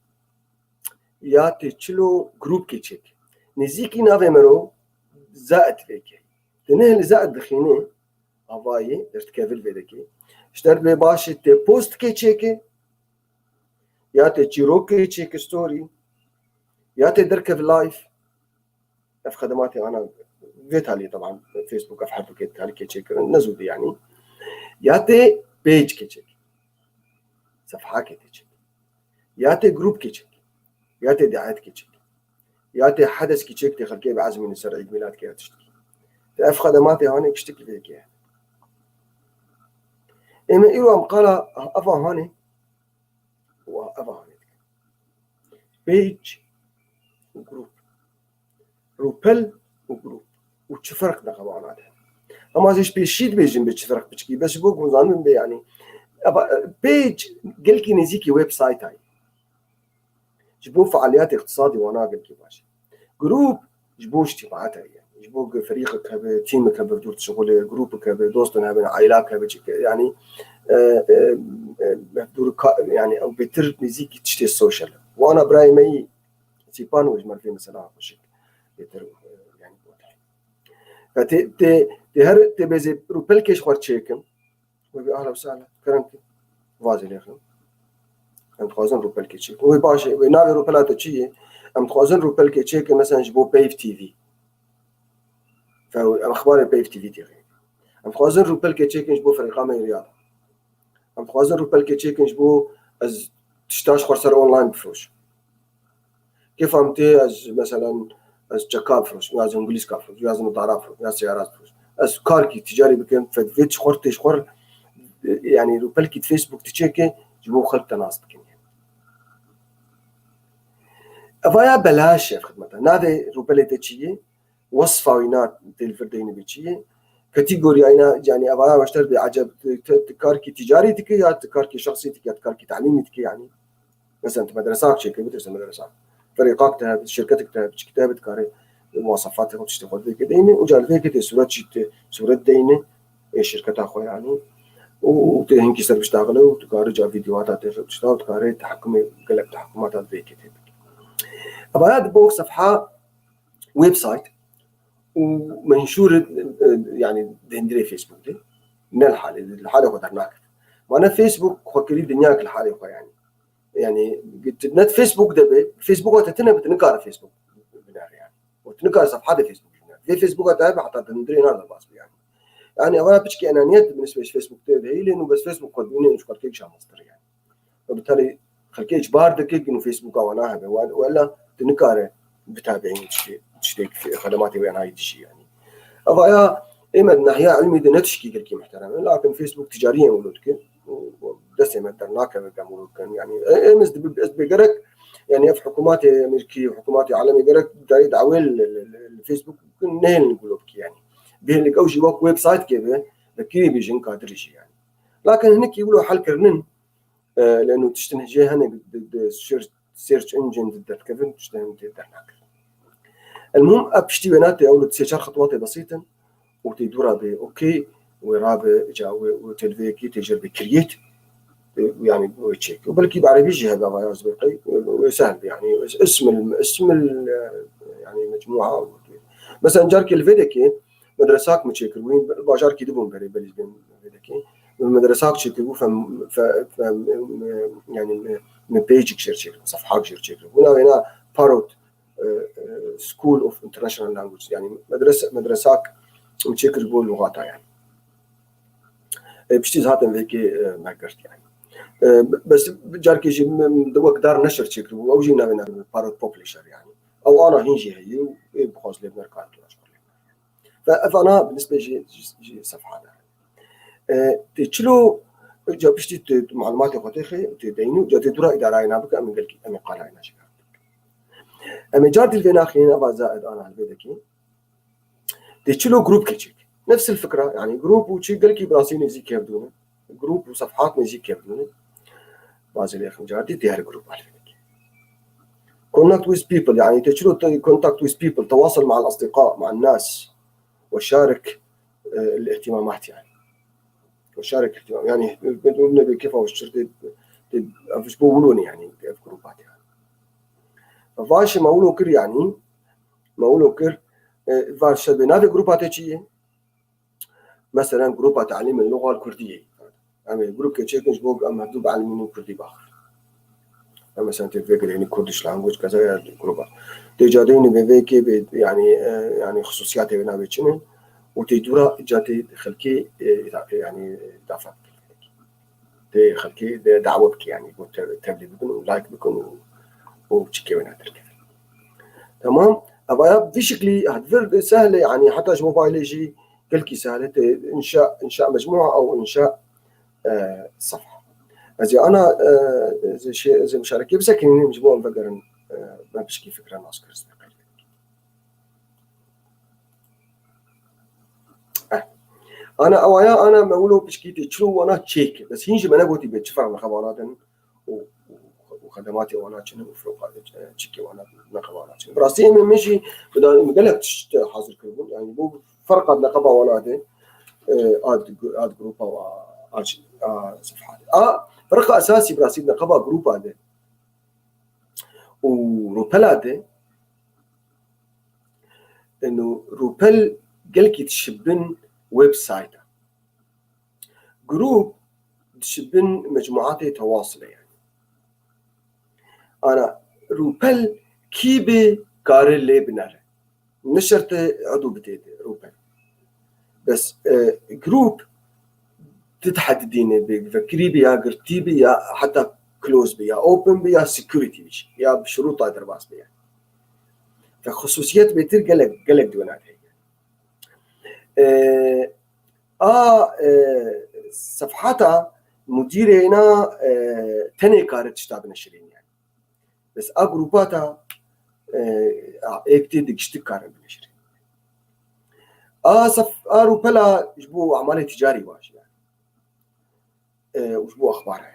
ya tê çilo grûpkê çêke. Nêzîkî navê mero Zaid vêke. Tê neh li Zaid dixîne, avayê, derdikeve li vê dekê. Ji derdê baş e tê postkê çêke, ya tê çîrokê çêke story, ya tê derkeve live. Ev xedematê ana vê talî, teban Facebook ev her du kê talîkê çêkirin, ne zû de yanî. Ya tê pêcikê çêke. Sefhakê tê çêke. Ya tê grûpkê çêke. Ya tê daetkê çêke. Ya tê hedeskî çêke tê xelkê biezmîne ser Eîd Mîladkê ya tiştekî. Tê ev xedematê hanê tiştekî vê yekê. Ême îro em qala eva hanê û eva hanê dikin. Pêc û grûp. Rûpel û grûp. Û çi ferq di xewana de? Hema ez ji pêşî dibêjim bê çi ferq biçikî. Bes ji bo ku hûn zanibin bê yanî. Eva, pêc gelkî nêzîkî websayta ye. Ji bo fealiyatê îqtisadî wana gelkî baş e. Grûp ji bo îctîmaeta ye. Ji bo ku ferîqek hebe, tîmek hebe, dûr dişixulê, grûpek hebe, dostên hebe, aîlak hebe, çi ke-, yanî, e, e, e, dûr ka-, yanî ew bêtir nêzîkî tiştê sosyal e. Wana birayê me yî Sîpan û ji merivê mesela xweşik bêtir, e, yanî, Ve tê, tê, tê her tê bêzê rûpelkê ji xwe çêkim. Wê bê ahla sala, kerem ki. Vazê lêxin. Em dixwazin rûpelkê çêkin. Wê baş e, wê navê rûpela te çi ye? Em dixwazin rûpelkê çêkin, mesela ji bo Peyv T V. Fe-, em xebarê Peyv T V têxin. Em dixwazin rûpelkê çêkin ji bo ferîqa me yê Riyad. Em dixwazin rûpelkê çêkin ji bo ez tişta ji xwe ser online bifroşim. Kêfa min tê ez, meselen, ez çeka bifroşim, ya ez hingulîska bifroşim, ya ez nodara bifroşim, ya seyara bifroşim. Ez karkî ticarî bikim, fedvê ji xwe tê ji xwe, yanî rûpelkî di Facebook diçêke ji bo xelk te nas bikin. Eva ya belaş e ev xidmeta. Navê rûpelê te çi ye? Wesfa wî na tê li vir deyne bê çi ye? Kategoriya wî na, yanî eva ya weşter bê eceb, tu, tu, tu karkî ticarî dike ya tu karkî şexsî dike ya tu karkî talîmî dike yanî? Mesela tu medresak çêkir, bitirse medresak. Ferîqak te hebe, şirketek te hebe, çikî te hebe, dikarê muwasafatê xwe, tiştê xwe vê yekê deyne. Û ca li vê yekê tê sûret jî, tê sûret deyne, ê şirketa xwe yanî. Û, û tê hinkî ser biştaxile û dikarê ca vîdeoata tê ser bişta û dikarê tehekûmê gelek tehekûmata vê yekê tê bike. Eva ya di bo sefha website û menşûr, e, yanî di hundirê Facebook de. Ne li halê, li halê xwe dernakeve. Mane Facebook xwe kirî dinyayek li halê xwe yanî. Yanî, ne di Facebook de be, Facebook te tune be, tu nikare Facebook binere yanî. Û tu nikare sefha de Facebook binere. Vê Facebook te hebe heta di hundirê nade bas be yanî. Yanî, eva piçkî enaniyet bi nisbet ji Facebook tê de heyî, lê nû bes Facebook xwe dibîne û ji xelkê şamastir yanî. Û bi tenê xelkê îcbar dike ku nû Facebooka wana hebe. Wa-, wela tu nikare bitabeînî tiştê, tiştê xedematê wê enayî dijî yanî. Eva ya ê me di nahiya ilmî de ne tişkî gelkî muhterem e. Lakin Facebook ticariyên wilo dike. Û, û destê me dernakeve ku em wilo bikin. Yanî, e, em ez dibi-, ez bê gerek, yanî ev hikûmatê Amerîkî, hikûmatê alemê gerek dayê dawê li, li, li, li Facebook bikin, nehêlin wilo bikî yanî. Bihêlin ew jî wek websaytekê be, bi kîrî bêjin kadirî jî yanî. Lakin hinekî wilo hel kirinin, e, leno tiştin jê hene di, di search, search engine di derdikevin, tiştin hene tê dernakirin. Elmuhim, ev piştî wêna tê, ew li sê çar xetwatê besît in û tê dûra bê, okey, wê rabe, ca wê, wê tê li vê yekê tê jêr bê create, e, yanî wê çêk. Û belkî bi erebî jî hebe, ava ya ez bê qey, wê sehl be, yanî is-, ism il, ism il, e, yanî mecmûa. Mesela carkê li vê dekê, medresak min çêkiribû, bajarkî dibûn berê belî bên vê dekê. Min medresak çêkiribû, fem, fe, fem, yanî min, min pêcik jêr çêkiribû, sefhak jêr çêkiribû. Navê na Parrot, e, e, School of International Language, yanî medrese, medresak min çêkiribû lugata yanî. E, piştî ez hatim vê yekê, e, me girt yanî. E, bes carkê jî min, min wek Dar Neşir çêkiribû, ew jî navê na Parrot Publisher yanî. Ew ana hîn jî heye û ê bixwaz lê binêr kar tune ji xwe lê binêr. Ve ev ana bi nisbê jî, jî, jî sefha de. E, tê çilo, ca piştî tu, tu malumatê xwe têxê, tê deyînî, ca tê dûra îdarayê na bike, em ê gelkî, em ê qalay na jî bikin. Em ê car dîl vê naxînin, eva Zaid ana li vê dekê. Tê çilo grûp keçik. Nefs el fikra, yanî grûp û çi gelkî bi rastî nêzîk kevdû ne. Grûp û sefhat nêzîk kevdû ne. Bazı lê xincar dî diğer grûp alfabetî. Connect with people, yanî tê çilo te-, contact with people, تواصل مع الأصدقاء، مع الناس، وشارك، e, الاهتمامات yanî. Şare kir, yani, ne be kefa û şir tê, tê, ev ji bo wilo ne, yani, ev grupa tê. Vaşê me wilo kir, yani, me wilo kir, e, va şer bê navê grupa te çi ye? Meselen, grupa te'lîmê lugal kurdî ye. Em ê grûpkê çêkin ji bo em hevdû bielmînin kurdî baxir. Em mesela tê vê girênî Kurdish language keza ya grûpa. Tê cadeyî nivê vê kê bê, yani, e, yani xisûsiyatê wê navê çi ne? Û tê dûra ca tê xelkê, e, yani, dafa bike. Tê xelkê de dawe bike, yani, bo te-, tevlî bikin û like bikin û, û çikê wê ne derkevin. Tamam. Evaya vî şiklî hat vir sehle, yani, heta ji bo payleşî gelkî sehle tê inşa, inşa mecmua ew inşa, e, sefha. Ez ê ana, e, ez ê şê-, ez ê muşarekê bisekinînim ji bo em vegerin, e, me pişkî fikra nas kir. Eh. Ana ewaya, ana me wilo pişkî tê çilo wana çêk. Bes hîn ji me negotî bê çi ferq neqeba wana din û, û, û xedematê wana çi ne û firoqa, e, çikê wana neqeba wana çi ne. Bi rastî em ê min jî bi da-, min gelek tişt hazir kiribûn. Yani bo ferqa neqeba wana de, e, ad, ad grupa wa, a, a sefha de. A, ferqa esasî bi rastî neqeba grupa de û rûpela de, eno rûpel gelkî dişibin website. Grûp dişibin mecmuatê tewasile yani. Ana rûpel kî bê kare lê binere. Ne şert e edo bitê de rûpel. Bes, e, grûp didihedidîne bi vekirî bi ya girtî bi ya heta close bi ya open bi ya security bi ya bi şurûta derbas bi ya. Ve xusûsiyet bêtir gelek, gelek diwena heye. E, a, e, sefhata mudîrê na, e, tenê kare tişta bineşirîn yani. Bes a grûpa ta, e, a, êk tê digiştik karin bineşirîn. A sef-, a rûpela ji bo emalê ticarî baş e. E, û ji bo exbar e.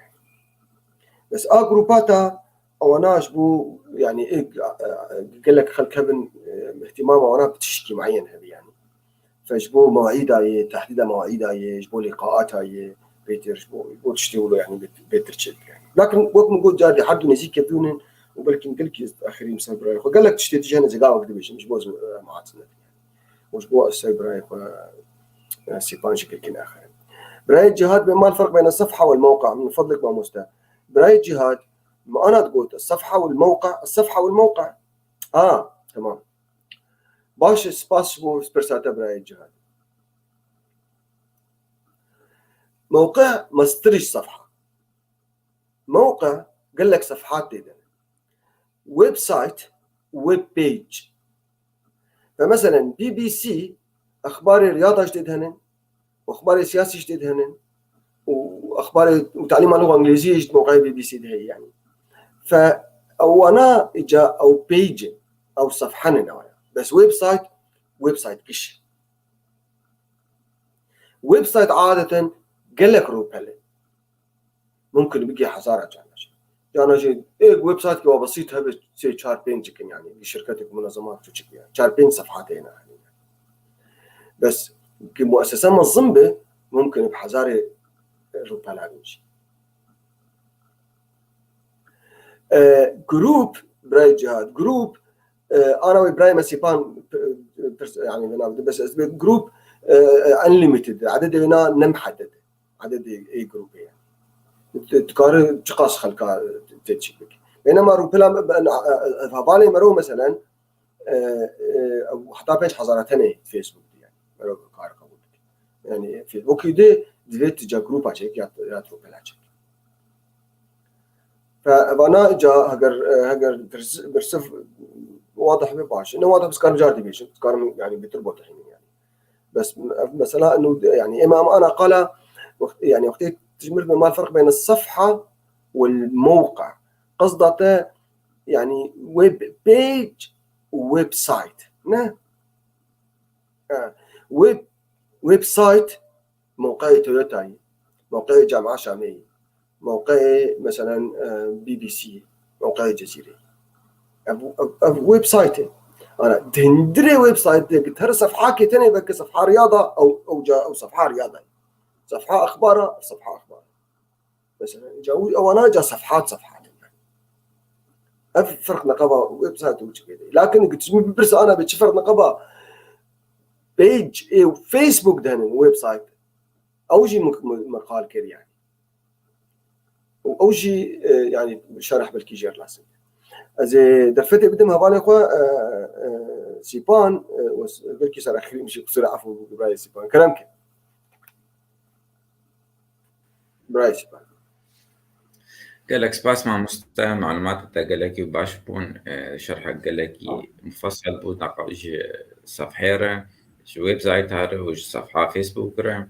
Bes a grûpa ta ewana ji bo, yani, ê, e, gelek xelk hebin, e, ihtimama wana bi tişkî mueyen hebe, yani. Fe ji bo mewîda ye, tehdîda mewîda ye, ji bo lîqaata ye, bêtir ji bo, bo tiştê wilo, yani, bêt-, bêtir çêbike, yani. Lakin wek min got, carê her du nêzîk kevdûnin û belkî min gelkî axirî ser birayê xwe. Gelek tiştê dijî hene, ez ê gavek dibêjim, ji bo ez, e, mahat nedim, yani. Û ji bo ez ser birayê xwe, e, sîpan jî gelkî naxirim. Birayê Cihad bê mal ferq beyne sefha wel mewqe, min fedlek mamoste. Birayê Cihad, me ana digot, sefha wel mewqe, sefha wel mewqe. A, tamam. Baş e, spas ji bo pirsa te birayê Cihad. Mewqe mestirî ji sefha. Mewqe gelek sefhat tê de ne. Website, web page. Ve meselen B B C exbarê riyada jî tê de hene, exbarê siyasî jî tê de hene û exbarê û talîma lugha îngilîzî jî di mewqeyê B B C de heye yani. Fe ewana îca ew page, ew sefhe ne ne waya. Bes website, website giş. Website adeten gelek rûpel e. Mumkin bigê hezara cana jî. Cana jî ê website ki wa besît hebe sê çar pênc çikin yani. Bir şirketek munezema çiçik yani. Çar pênc sefhat hene yani. Bes ki muessese mezin be, mumkin bi hezarê rûpela bin jî. E, grûp, birayê Cihad, grûp, e, ana wê birayê me Sîpan, e, pirs-, yani, vena bide, bes ez dibê grûp, e, e, unlimited, ededê wêna ne mihedded e. Ededê ê grûpê ye. Tu, tu kare çiqas xelka tê çîk bikî. Bênema rûpela me, ben, e, e, e, hevalê mero, meselen, e, e, heta pênc hezara tenê Facebook diye. Mero kar qebûl bike. Yani, Facebookî de divê tu ca grûpa çek ya, ya rûpela çek. Fe, vana ca heger, e, heger tirs-, birsif wadih be baş. Ne wadih, biz karim car dibêjim. Karim, yani, bitir botehînin, yani. Bes, ev mesela, inu, yani, ema em ana qala, wext-, yani, wextê tijmir be mal ferq beyne sefha wel mewqe. Qesda te, yani, web page û website. Ne? Ha. Web, website, mewqeyê Toyotayê, mewqeyê Camia Şamê yê, mewqeyê, meselen, e, B B C yê, mewqeyê Cezîrê yê. Ev, ev, ev website e. Ana, di hundirê website de ki her sefhakê tenê veke sefha riyada, ew, ew ca, ew sefha riyada ye. Sefha exbara, sefha exbara. Mesela, ca wî ewana ca sefhat sefhat. Ev ferq neqeba website û çi bêde. Lakin tu min bipirse ana bê çi ferq neqeba page ê Facebook de hene website. Ew jî min, min, min qal kir yani. Û ew jî, e, yani şerh belkî jêr lazim. Ez ê derfetê bidim hevalê xwe, e, e, Sîpan, e, wes-, belkî ser exirîm jî qusura efû bû, birayê Sîpan. Kerem ke. Birayê Sîpan. Gelek spas mamoste, malûmatê te gelekî baş bûn, e, şerhek gelekî mufesel bû, naqa ji sefhê re, ji website re û ji sefha Facebook re.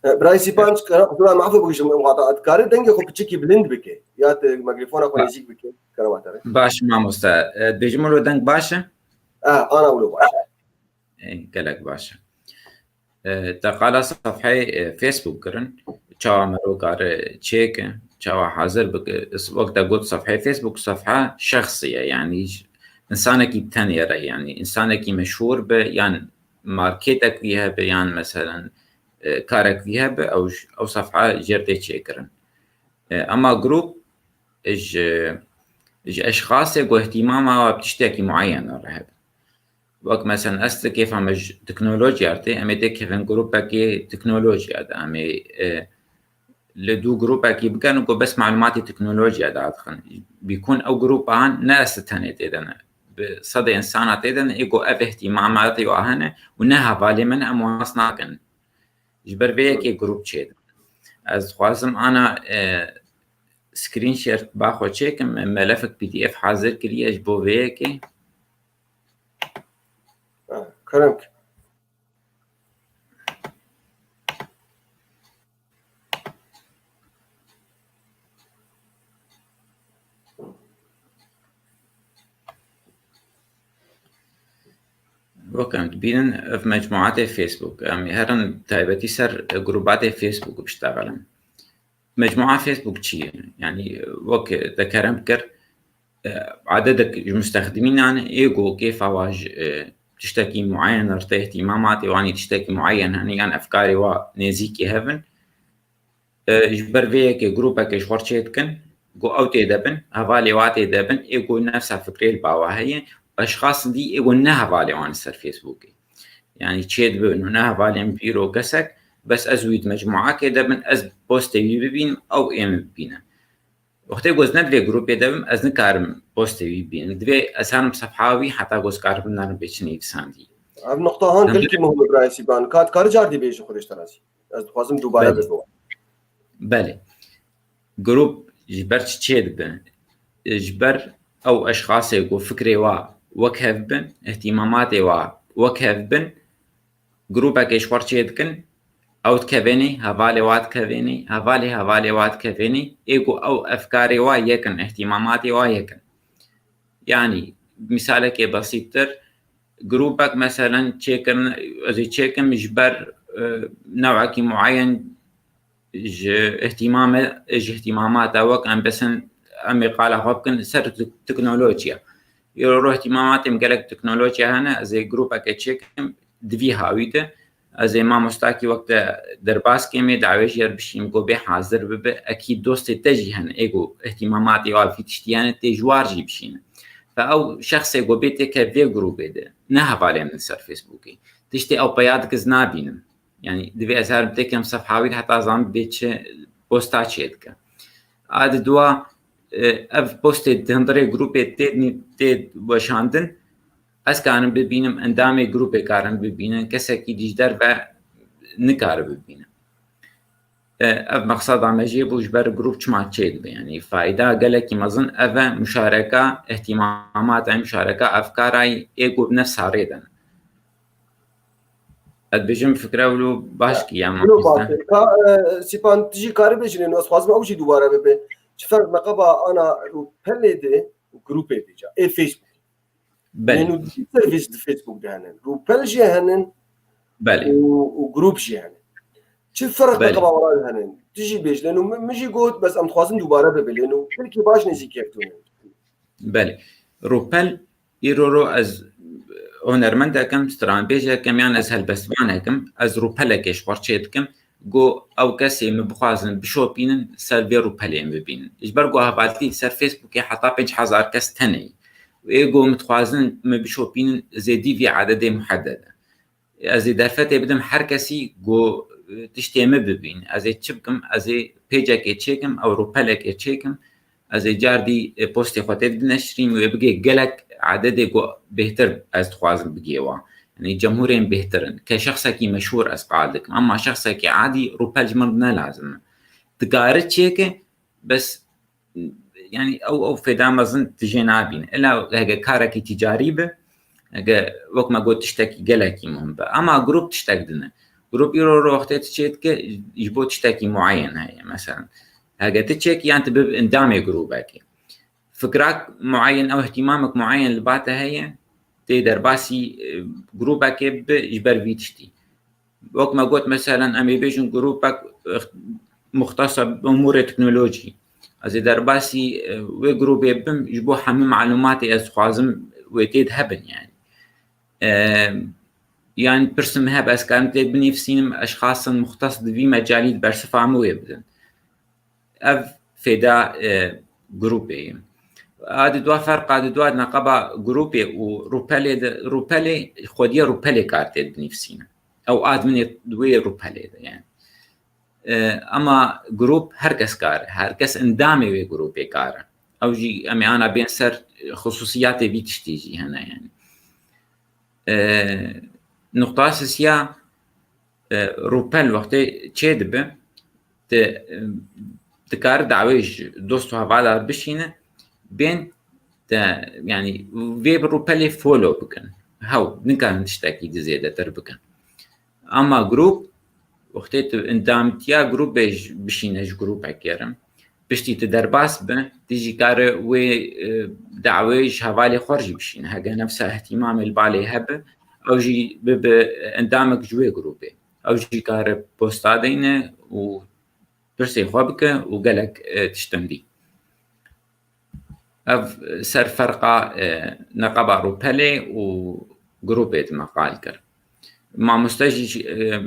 E, birayê Sîpan, ji kara-, qusura mafê bû, ji min xata, dikarî dengê xwe piçekî bilind bike, ya te mikrofona xwe Ba- nêzîk bike, kerema te re. Baş mamoste, e, dibêjim wilo deng baş e? E, ana wilo baş e. Ê, gelek baş e. E, te qala sefheyê, e, Facebook kirin. Çawa mero kare çêke, çawa hazir bike. Is-, wek te got sefheyê Facebook, sefha şexsî ye. Yani j-, insanekî bi tenê re, yani insanekî meşhûr be, yan marketek wî hebe, yan meselen, e, karek wî hebe, ew j-, ew sefha jêr tê çêkirin. E, ema grup, e, ji, ji eşxasê ku îhtîmama we bi tiştekî mueyen re hebe. Wek meselen ez ti kêfa me ji teknolojiya re tê, em ê têkevin grupekê teknolojiya de. Em ê, e, li dû grupekî bikin ku bes malûmatî teknolojiya dadixin. Bîkun ew grupan ne ez ti tenê tê de ne. Bi sedê insana tê de ne, ê ku ev îhtîmamatê wa hene û ne hevalê min em wan nas nakin. Ji ber vê yekê grup çêdin. Ez dixwazim ana, e, screen share ba xwe çêkim, me-, melefek P D F hazir kiriye ji bo vê yekê. Ha, kerem ke. Wek em dibînin, ev mecmuatê Facebook. Em ê herin taybetî ser grubatê Facebook biştexilin. Mecmua Facebook çi ye? Yani, wek te kerem kir, e, adedek ji mustexdimînan ê ku kêfa wa ji, e, tiştekî mueyen re tê, îhtîmamatê wan ê tiştekî mueyen hene, yan efkarê wa nêzîkî hev in. E, ji ber vê yekê grûpekê ji xwe re çê dikin, ku ew tê de bin, hevalê wa tê de bin, ê ku nefsa fikrê li ba wa heye, eşxas dî ê ku ne hevalê wan li ser Facebookê. Yani çê dibin û ne hevalên pîr û kesek, bes ez wî di mecmuakê de bin, ez postê wî bibînim, ew ê min bibîne. Wextê ku ez ne di vê grûpê de bim, ez nikarim postê wî bibînim. Divê ez herim sefha wî heta ku ez karibim nerim bê çi nivîsandî. Ev nuqta han Em- gelkî muhim e, birayê Sîban. Ka dikarî cardî bêjî xwe rêşterazî. Ez dixwazim dubare Belê. bibe. Belê. Grûp ji ber çi çê dibe? Ji ber ew eşxasê ku fikrê wa wek hev bin, îhtîmamatê wa wek hev bin, grûpekê ji xwe re çê dikin, ew dikevênê, hevalê wa dikevênê, hevalê hevalê wa dikevênê, ê ku ew efkarê wa yek in, îhtîmamatê wa yek in. Yanî, misalekê besîttir, grûpek, meselen, çêkirin, ez ê çêkim ji ber, e, newekî mueyen ji îhtîmame, ji îhtîmamata wek em besin, em ê qala xwe bikin ser te-, teknolojiya. Îro ro îhtîmamatê min gelek teknolojiya hene, ez ê grûpeke çêkim di vî hawî de. Ez ê mamostakî wek te derbas kêm ê dawê jê re bişîm ku bê hazir bibe. Ekî dostê te jî hene, ê ku îhtîmamatê wa vî tiştî hene, tê ji war jî bişîne. Fe ew şexsê ku bê têke vê grûpê de, ne hevalê min li ser Facebookê. Tiştê ew peya dikiz nabînim. Yani divê ez herim têkem sefha wî heta zan bê çi posta çê dike. A di dua, e, ev postê di hundirê grûpê tê, tê weşandin, ez karim bibînim, endamê grûpê karin bibînin, kesekî dî ji derve nikare bibîne. E, ev mexseda me jê bû, ji ber grûp çima çê dibe. Yani fayda gelekî mezin ev e, muşareka, îhtîmamata muşareka, efkara ê ku bi nefsa rê de ne. Ez dibêjim fikra wilo baş kiriye, wilo baş mamoste. Ka, e, Sîpan, tu jî karî bêjî, lê ez xwazim ew jî dubare bibe. Çi ferq neqeba ana rûpelê de û grûpê de ca, ê Facebook. Belê. Lê nû du servîs di Facebook de hene. Rûpel jî hene Belê. û, û grûp jî hene. Çi ferq Belê. neqeba wan hene? Tu jî bêj, lê nû min, min jî got, bes em dixwazin dubare bibe, lê nû belkî baş nêzîk yek tune. Belê. Rûpel, îro ro ez hunermendekim, stranbêjekim, yan ez helbestvanekim, ez rûpelekê ji xwe çê dikim. Go ew kesê min bixwazin bişopînin, ser vê rûpelê min bibînin. Ji ber ku hevaltî ser Facebookê heta pênc hezar kes tenê. Ê go min dixwazin min bişopînin, zêdî vî ededê muhedede. Ez ê derfetê bidim her kesî ku, e, tiştê min bibîn. Ez ê çi bikim? Ez ê pêcekê çêkim, ew rûpelekê çêkim. Ez ê cardî, e, postê xwe tê bineşrîm û ê bigê gelek ededê ku bêhtir ez dixwazim bigê wan. Yanî cemhûrên bêhtir in. Ke şexsekî meşhûr ez qal dikim. Ema şexsekî adî rûpel ji min ne lazim e. Dikare çêke, bes, yanî ew, ew fêda mezin tijê nabîne. Ela heke karekî tîcarî be, heke wek me got tiştekî gelekî muhim be. Ema grûp tiştek din e. Grûp îro ro wextê tu çê dike ji bo tiştekî muayen heye. Mesela heke tu çêkî yan tu bib endamê grûbekê. Fikrak muayen ew ihtimamek muayen li ba te heye, tê derbasî, e, grûbekê bibe ji ber vî tiştî. Wek me got, meselen, em ê bêjin grûpek, eh, muxtesa bi umûrê teknolojî. Ez ê derbasî, eh, wê grûbê bim, ji bo hemû malûmatê ez dixwazim wê tê de hebin, yanî. Eh, yanî pirsên min hebe, ez karim tê de binivîsînim, eşxasên muxtes di vî mecalî di bersiva min wê bidin. Ev fêda, e, grûpê ye. A di dua ferqa di dua neqeba grûpê û rûpelê de, rûpelê, xwediya rûpelê kar tê binivîsîne. Ew adminê di wê rûpelê de yani. E, ema grûp her kes kar e, her kes endamê wê grûpê kar e. Ew jî em ê ana bên ser xisûsiyatê vî tiştî jî hene yani. E, nuqta sisiya, e, rûpel wextê çê dibe, te, e, dikare dawê ji dost û hevalar bişîne, bên te, yanî vê bi rûpelê follow bikin. Hew, nikarin tiştekî di zêdetir bikin. Ama grûp, wextê tu endamtiya grûpê ji, bişîne ji grûpekê re, piştî tu derbas bi, tu jî kare wê, e, dawê ji hevalê xwe jî bişîne. Hege nefsa ihtimamê li balê hebe, ew jî bibe endamek ji wê grûpê. Ew jî kare posta deyne û pirsê xwe bike û gelek, e, tiştin dî. Ev ser ferqa, e, neqeba rûpelê û grûpê dime qal kir. Mamoste jî, e,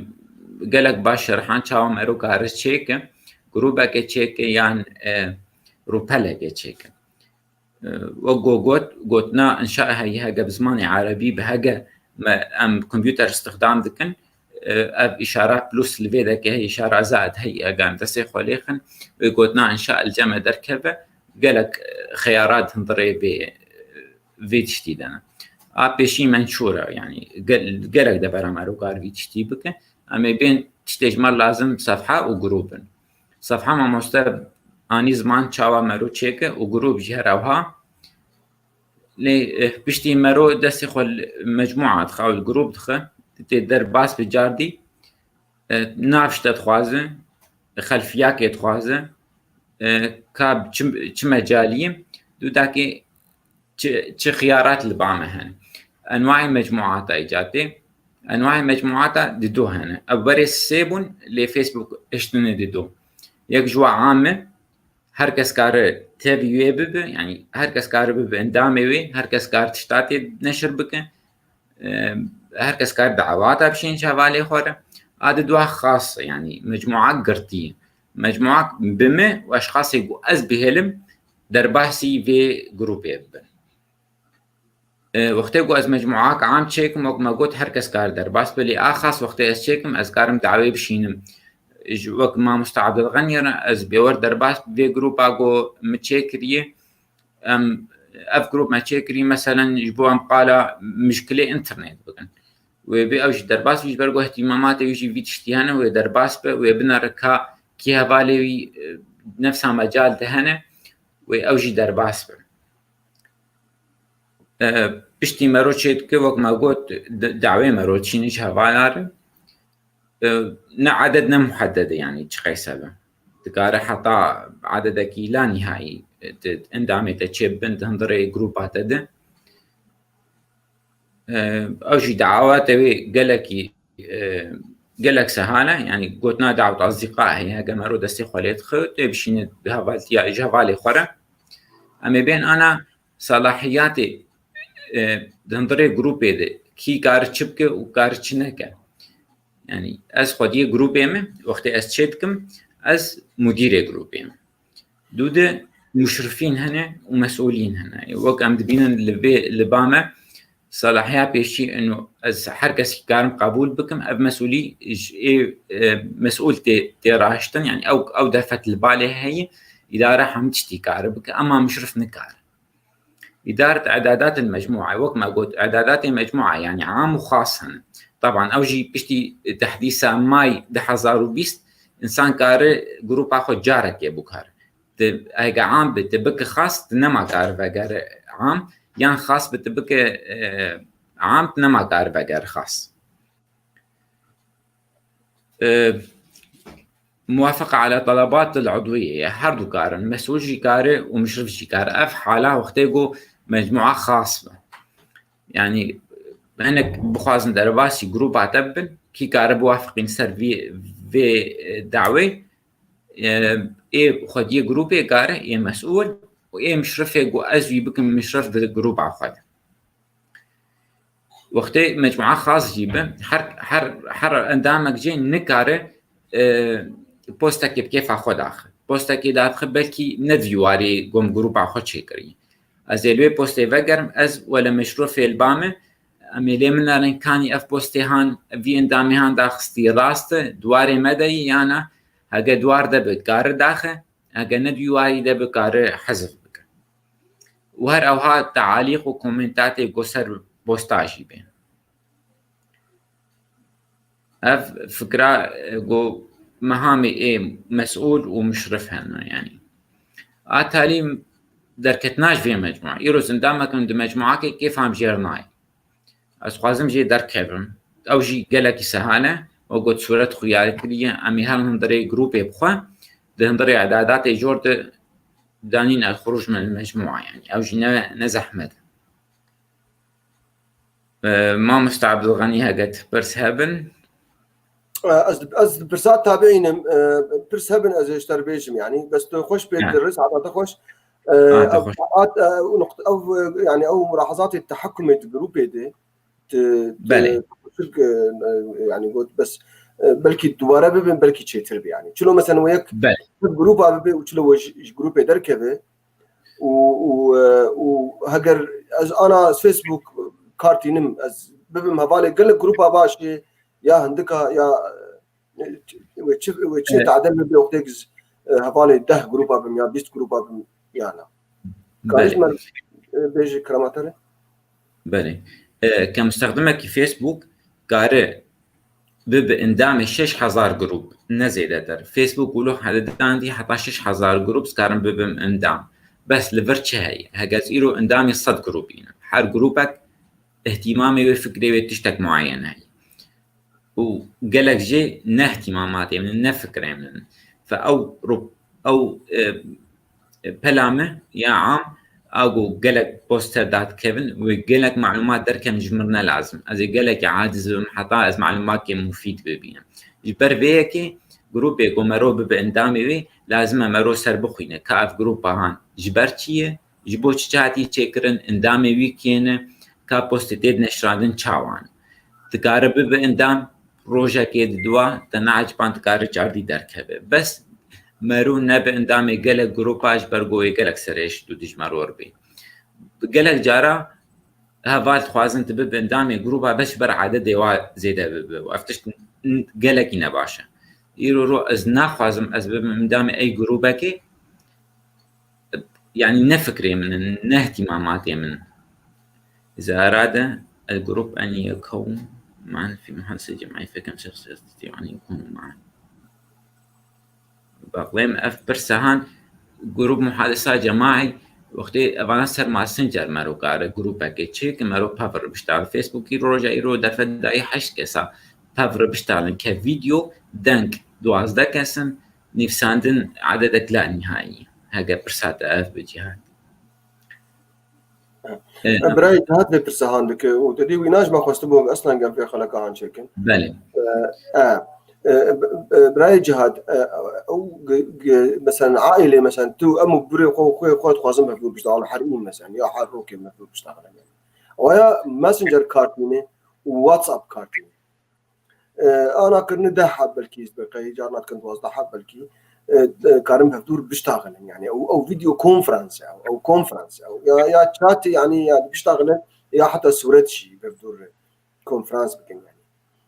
gelek baş şerhan çawa mero kare çêke, grûbeke çêke yan, e, rûpeleke çêke. E, wek go got, gotina înşa heye hege bi zimanê erebî bi hege me, em kompûter îstixdam dikin, e, ev îşara plus li vê deke heye, îşara zad heye, hege em destê xwe lê xin, wê gotina înşa li cem me derkeve, gelek, e, xeyarat hundirê vê, vê tiştî de ne. A pêşî menşûr e, yanî gel-, gelek devera me rokar vî tiştî bike. Em ê bên tiştê ji me lazim sefha û grûp in. Sefha mamoste anî ziman çawa mero çêke û grûp jî her ewha. Lê, eh, piştî mero destê xwe li mecmûa dixe, ew li grûp dixe, tê derbas bi cardî, eh, nav ji te dixwaze, xelfiyakê dixwaze, eh, ka çi, çi mecalî ye, dûdakê çi, çi xiyarat li ba me hene. Enwayê mecmuata îcatê, enwayê mecmuata di do hene. Ev berê sê bûn, lê Facebook hiştine di do. Yek ji wa am e, her kes kare tevî wê bibe, yanî her kes kare bibe endamê wê, her kes kare tişta tê neşir bike. E, her kes kare dawata bişên ji hevalê xwe re. A di dua xas e, yanî mecmua girtî ye. Mecmua bi me û eşxasê ku ez bihêlim derbasî vê grûpê bibin. E, wextê ku ez mecmuak am çêkim, wek me got, her kes kar derbas be, lê a xas wextê ez çêkim, ez karim dawê bişînim. Ji wek mamoste Abdulxenî re ez bêwer derbas bi vê grûpa ku min çêkiriye. Em, ev grûp me çêkirî, meselen, ji bo em qala mişkilê înternet bikin. Wê bê ew jî derbas bî, ji ber ku ihtimamatê wî jî vî tiştî hene, wê derbas be, wê binere ka kî hevalê wî, e, nefsa mecal de hene, wê ew jî derbas be. E, piştî mero çê dike, wek me got, d-, dawê mero çîne ji hevala re. E, ne eded ne muhedede, yanî çi qeyse be. Dikare heta ededekî la nîhayî, e, di endamê te çê bibin, di hundirê grûpa te de. E, ew jî dawa te wê gelekî, e, gelek sehal e, yanî gotina dawet azîqa heye, hege mero destê xwe lê dixe, tê bişîne bi hevaltiya, ji hevalê xwe re. Em ê bên ana salahiyatê, e, di hundirê grûpê de kî kar çi bike û kar çi neke. Yani ez xwediyê grûpê me, wextê ez çê dikim, ez mudîrê grûpê me. Dû de muşrifîn hene û mesûlîn hene. Wek em dibînin li vê, li ba me, salahiya pêşî ino ez her kesî karim qebûl bikim, ev mesûlî ji ê, e, mesûl tê, tê rahiştin, yani ew, ew derfet li balê heye, îdare hemî tiştî kare bike, ema muşrif nikare. Îdaret îdadatên mecmûa, wek me got, îdadatê mecmûa, yani am û xas hene. Taban ew jî piştî tehdîsa may du hezar û bîst, insan kare grûpa xwe carekê bikare. Tu heke am bi, tu bike xas, tu nema kare vegere am, yan xas bi, tu bike, e, am, tu nema kare vegere xas. E, muwafeqa ala talabat el udwiye, her du karin, mesûl jî kare û muşrif jî kare. Ev hala wextê ku mecmûa xas be. Yani hinek bixwazin derbasî grûpa te bibin, kî kare biwafiqîn ser vê, vê, e, dawê, e, ê xwediyê grûpê kare, ê mesûl û ê muşrifê ku ez wî bikim muşrif di grûpa xwe de. Wextê mecmûa xas jî be, her, her, her endamek jê nikare, e, postekê bi kêfa xwe daxe. Postekê daxe belkî ne vî warî gom grûpa xwe çêkirî. Ez ê li wê postê vegerim, ez wele meşrûfê li ba me, em ê lê min nerin kanî ev postê han, vî endamê han daxistî rast e, di warê me de yî, yana hege di war de be, kare daxe, hege ne di wî warî de be, kare hezf bike. Û her ewha tealîq û komentatê ku ser posta jî bên. Ev fikra, e, ku mehamê ê mesûl û muşrif hene, yani. A talî derketina ji vê mecmûa. Îro zindamekin di mecmûakê kêfam jêr nayê. Ez xwazim jê derkevim. Ew jî gelekî sehal e. Wek got sûret xuyarî kiriye. Em ê her hundirê grûpê bixwe. Di hundirê îdadatê jor de danîn el xuruc min mecmûa, yani. Ew jî ne, ne zehmet e. E, Mamoste Abdulganî, hege pirs hebin? E, ez, ez pirsa tabiînim, e, pirs hebin ez ê ji te re bêjim, yani. Bes tu xweş pê Yani. Diris, hata te xweş. E, Ha, te ev, xweş. Hat, e, ew nuqte, ev, e, yani, ew mulahazatê tehekumê di grûpê de, tu, tu, Belê. Şirk, e, e, yani, got, bes, e, belkî dubare bibin, belkî çêtir bi, yani. Çilo, mesela, we yek Belê. Grûpa bibe û çilo we ji, ji grûpê derkeve, û, û, e, û heger ez ana Facebook kar tînim, ez bibim hevalê gelek grûpa baş ê, ya hindika, ya, e, wê çi, wê çi Evet. Tadem bibe, wextêk ji, e, hevalê deh grûpa bim ya bîst grûpa bim, yana. Karî Belê. Ji me, e, bêjî, kerema te re? Belê. E, ke mustexdimekî Facebook kare bibe endamê şeş hezar grûp, ne zêdetir. Facebook wilo hededandî heta şeş hezar grûp, ez karim bibim endam. Bes li vir çi heye? Hege ez îro endamê sed grûpî ne. Her grûpek îhtîmamê wê, fikrê wê tiştek muayen heye. Û gelek jê ne îhtîmamatê min in, ne fikrê min in. Fe ew ro-, ew, e, e, pela me ya am, a ku gelek poster dadikevin, wê gelek malûmat derkevin, ji min ne lazim. Ez ê gelekî aciz bibim heta ez malûmatê mufîd bibînim. Ji ber vê yekê grûpê ku mero bibe endamê wê, lazim e mero ser bixwîne ka ev grûpa han ji ber çi ye, ji bo çi hatî çêkirin, endamê wî kê ne, ka postê tê dineşirandin çawa ne. Dikare bibe endam, rojekê di dua, te neeciban dikare cardî derkeve. Bes mero nebe endamê gelek grûpa, ji ber ku wê gelek serhişt û dijmar wer bê. Gelek cara heval dixwazin tu bibe endamê grûpa, bes ji ber ededê wa zêde bibe. Û ev tişt gelekî nebaş e. Îro ro ez naxwazim ez bibim endamê ey grûpekê, yani ne fikrê min in, ne îhtîmamatê min in. إذا أراد الجروب أن يكون معا في محادثة جماعية، فكم شخص يستطيع أن يكونوا معا؟ Bexlêm ev pirsa han, grûp muhadisa cemaî, wextê evana ser Messenger mero kare grûpekê çêke, mero pev re biştal. Facebookî roja îro derfet dayî heşt kesa pev re biştalin ke vîdeo, deng duwazdeh kes in, nivîsandin ededek la nihayî. Hege pirsa te ev bi Cîhad. E, birayê Cîhad vê pirsa han dike û te dî wî najma xwestibû eslan gem vê xeleka han çêkin. Belê. E, e, e, b-, e, birayê Cîhad, e, ew g-, g-, mesela aîlê, mesela tu em û birê xwe û xwê xwe dixwazin mevlû biştaxin, her în mesela ya her rokê mevlû biştaxin. Waya Messenger kartîne û WhatsApp kartîne. E, ana kirine deh heb belkî, ji ber qey carna dikin duwazdeh heb belkî, e, e, karin hevdûr biştaxilin. Yani ew, ew video konferans e, ew, ew konferans e, ew ya, ya chat e, yani, yani biştaxilin, ya heta sûret jî hevdûr konferans bikin yani.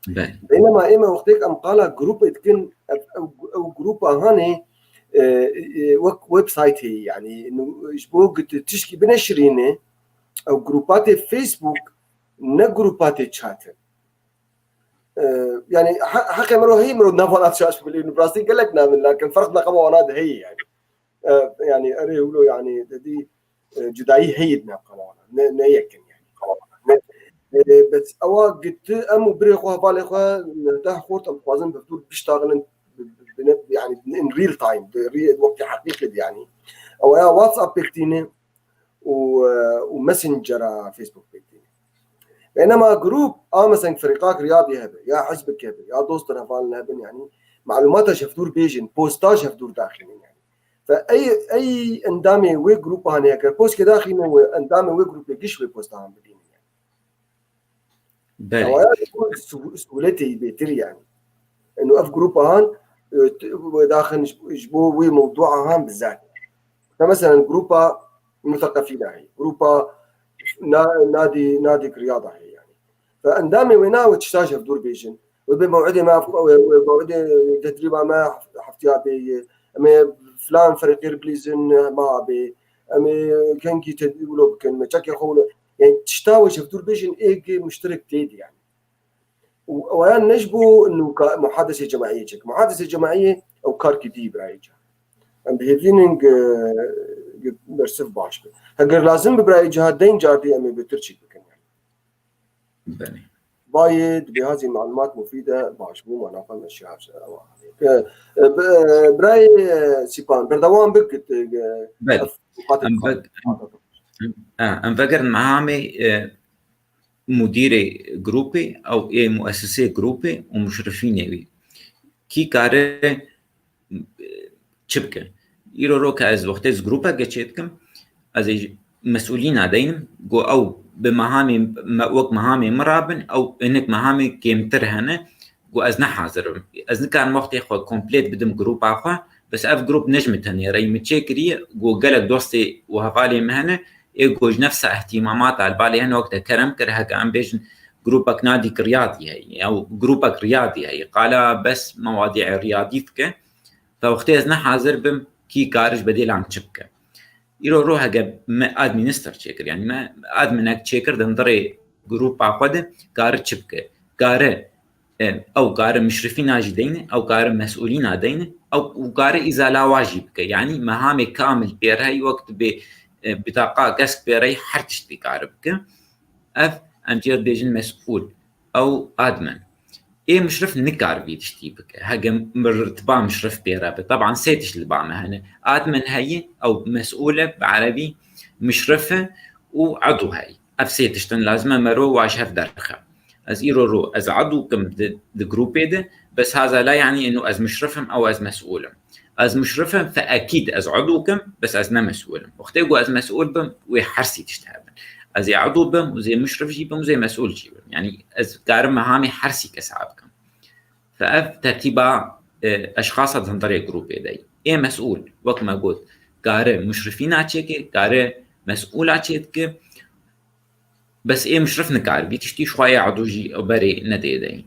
Belê. Beynema ême wextêk em qala grûpê dikin, ev, ew, ew grûpa hanê, e, e, wek website heye, yani, nu, ji bo ku tu tişkî bineşirînê, ew grûpa tê Facebook ne grûpa tê chat e. E, yani, he-, heqê miro heye miro nav wana şaş bilî, nu, bi rastî gelek navin, lakin ferq neqema wana de heye, yani. E, yani, erê wilo, yani, dedî, e, cudayî heye di nav qema wana. Ne, ne yekin, yani. Ne, e, bes ewa gitti, em û birê xwe, hevalê xwe, nehde xort, em dixwazin bi dûr biştaxilin, bi, bi, bi ne, yani, in real time, di rî-, wextê heqîqî de, yani. Ewa ya WhatsApp pêk tîne û, e, û Messengera Facebook pêk tîne. Beynema grûp, a meseng ferîqak riyadî hebe, ya hizbik hebe, ya dostin hevalin hebin, yani, malûmata ji hevdûr bêjin, posta ji hevdûr daxînin, yani. Fe ey, ey endamê wê grûpa hene, eger poskê daxîne wê endamê wê grûpê giş wê posta han bidînin, yani. Belê. Ewaya ji bo sû-, sûletê bêtir, yani. Eno ev grûpa han, e, t-, wê daxin ji, ji bo wê mewdûa han bizar. Fe meselen grûpa muteqefîna heye, grûpa na-, nadî, nadî riyada heye, yani. Fe endamê wê na wê tişta ji hevdûr bêjin. Wê bê mewidê me, wê, wê mewidê tedrîba me hef-, heftiya bê ye. Em ê filan ferîqê bilîzin ma bê. Em ê kengî tedrîb wilo bikin, me çekê xwe wilo. Yani tişta wê ji hevdûr bêjin ê gi muşterek tê de, yani. Û ewayan ne ji bo nûka muhadesê cemaiyê çek. Muhadesê cemaiyê ew karkî dî birayê ca. Em bi hêvînin gi, gi bersiv baş be. Heger lazim bi birayê ca deyn cardî em ê bi tirçîk bikin, yani. Belê. Bayê dibê hazî malumat mufîd e, baş bû, mana xwe me şiya ser ewa. E, e, bi-, e, birayê, e, Sîpan, berdewam bik, e, Belê. Ev, Em vek-, em, em vegerin mehamê, e, mudîrê grûpê, ew ê muesisê grûpê û muşrifînê wî. Kî kare, e, çi bike? Îro ro ke ez wextê ez grûpeke çê dikim, ez ê ji mesûlîna deynim, go ew bi mehamê me, wek mehamê min rabin, ew hinek mehamê kêmtir hene, go ez ne hazir im. Ez nikarim wextê xwe komplêt bidim grûpa xwe, bes ev grûp ne ji min tenê re ye, min çêkiriye, go gelek dostê û hevalê min hene, ê go ji nefsa îhtîmamata li balê hene, wek te kerem kir, heke em bêjin grûpek nadî riyadî heye, ya grûpek riyadî heye, qala bes mewadîê riyadî dike. Fe wextê ez ne hazir bim, kî kar ji bedêla min çi bike? Îro ro hege me administer çêkir, yani me adminek çêkir di hundirê grûpa xwe de, kare çi bike? Kare, e, ew kare muşrifîna jî deyne, ew kare mesûlîna deyne, ew, û kare îzala wa jî bike. Yani mehamê kamil pê re heye, wek dibê, e, bitaqa kesk pê re heye, her tiştî kare bike. Ev em jê dibêjin mesûl. Ew admin. Ê muşrif nikar vî tiştî bike. Hege mirtiba muşrif pê re be. Teban sê tişt li ba me hene. Admin heye, ew mesûl e, bi erebî muşrif e û edû heye. Ev sê tiştin lazim e mero wa ji hev derxe. Ez îro ro, ez edû kim di, di grûpê de, bes haza la, yani, eno ez muşrif im, ew ez mesûl im. Ez muşrif im, fe ekîd ez edû kim, bes ez ne mesûl im. Wextê ku ez mesûl bim, wê her sê tişt hebin. Ez ê edû bim, û zê muşrif jî bim, û zê mesûl jî bim. Yani ez karim mehamê her sê kesa bikim. Fe ev tertîba, e, eşxasa di hundirê grûpê de ye. Ê mesûl, wek me got, kare muşrifîna çêke, kare mesûla çêdike. Bes ê muşrif nikare vî tiştî, ji xwe ê edû jî berê nedê de.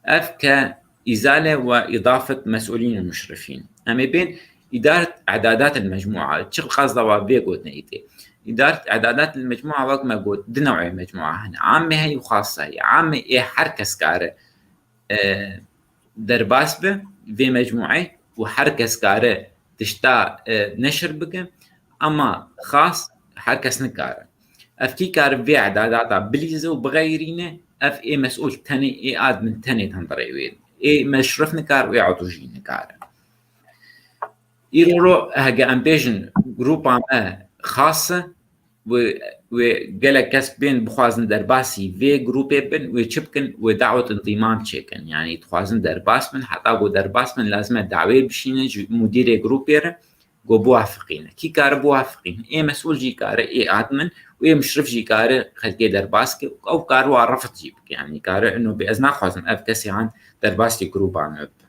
Ev ke îzale we îdafet mesûlîn û muşrifîn. Em ê bên îdaret e'dadat el mecmûa, çi qasda wa vê gotinê îtê. Îdaret e'dadat el mecmûa wek me got, du newê mecmûa hene. Amme heye û xasa heye. Amme ê her kes kare, e, derbas be vê mecmûê û her kes kare tişta, e, neşir bike, ama xas her kes nikare. Ev kî kare vê edadata bilîze û bixeyrîne, ev ê mesûl tenê, ê admin tenê di hundirê wê. Ê meşrif nikare û ê edû jî nikare. Îro ro hege em bêjin grûpa me xas e, wê, wê gelek kes bên bixwazin derbasî vê grûpê bin, wê çi bikin? Wê dawet întîmam çêkin. Yanî dixwazin derbas bin, heta ku derbas bin lazim e dawê bişînin ji mudîrê grûpê re, ku biwafiqîne. Kî kare biwafiqîne? Ê mesûl jî kare, ê admin Û ê muşrif jî kare xelkê derbas ke, ew kare wa refd jî bike. Yanî kare ino bê ez naxwazim ev kesê han derbasî grûpa me bibe.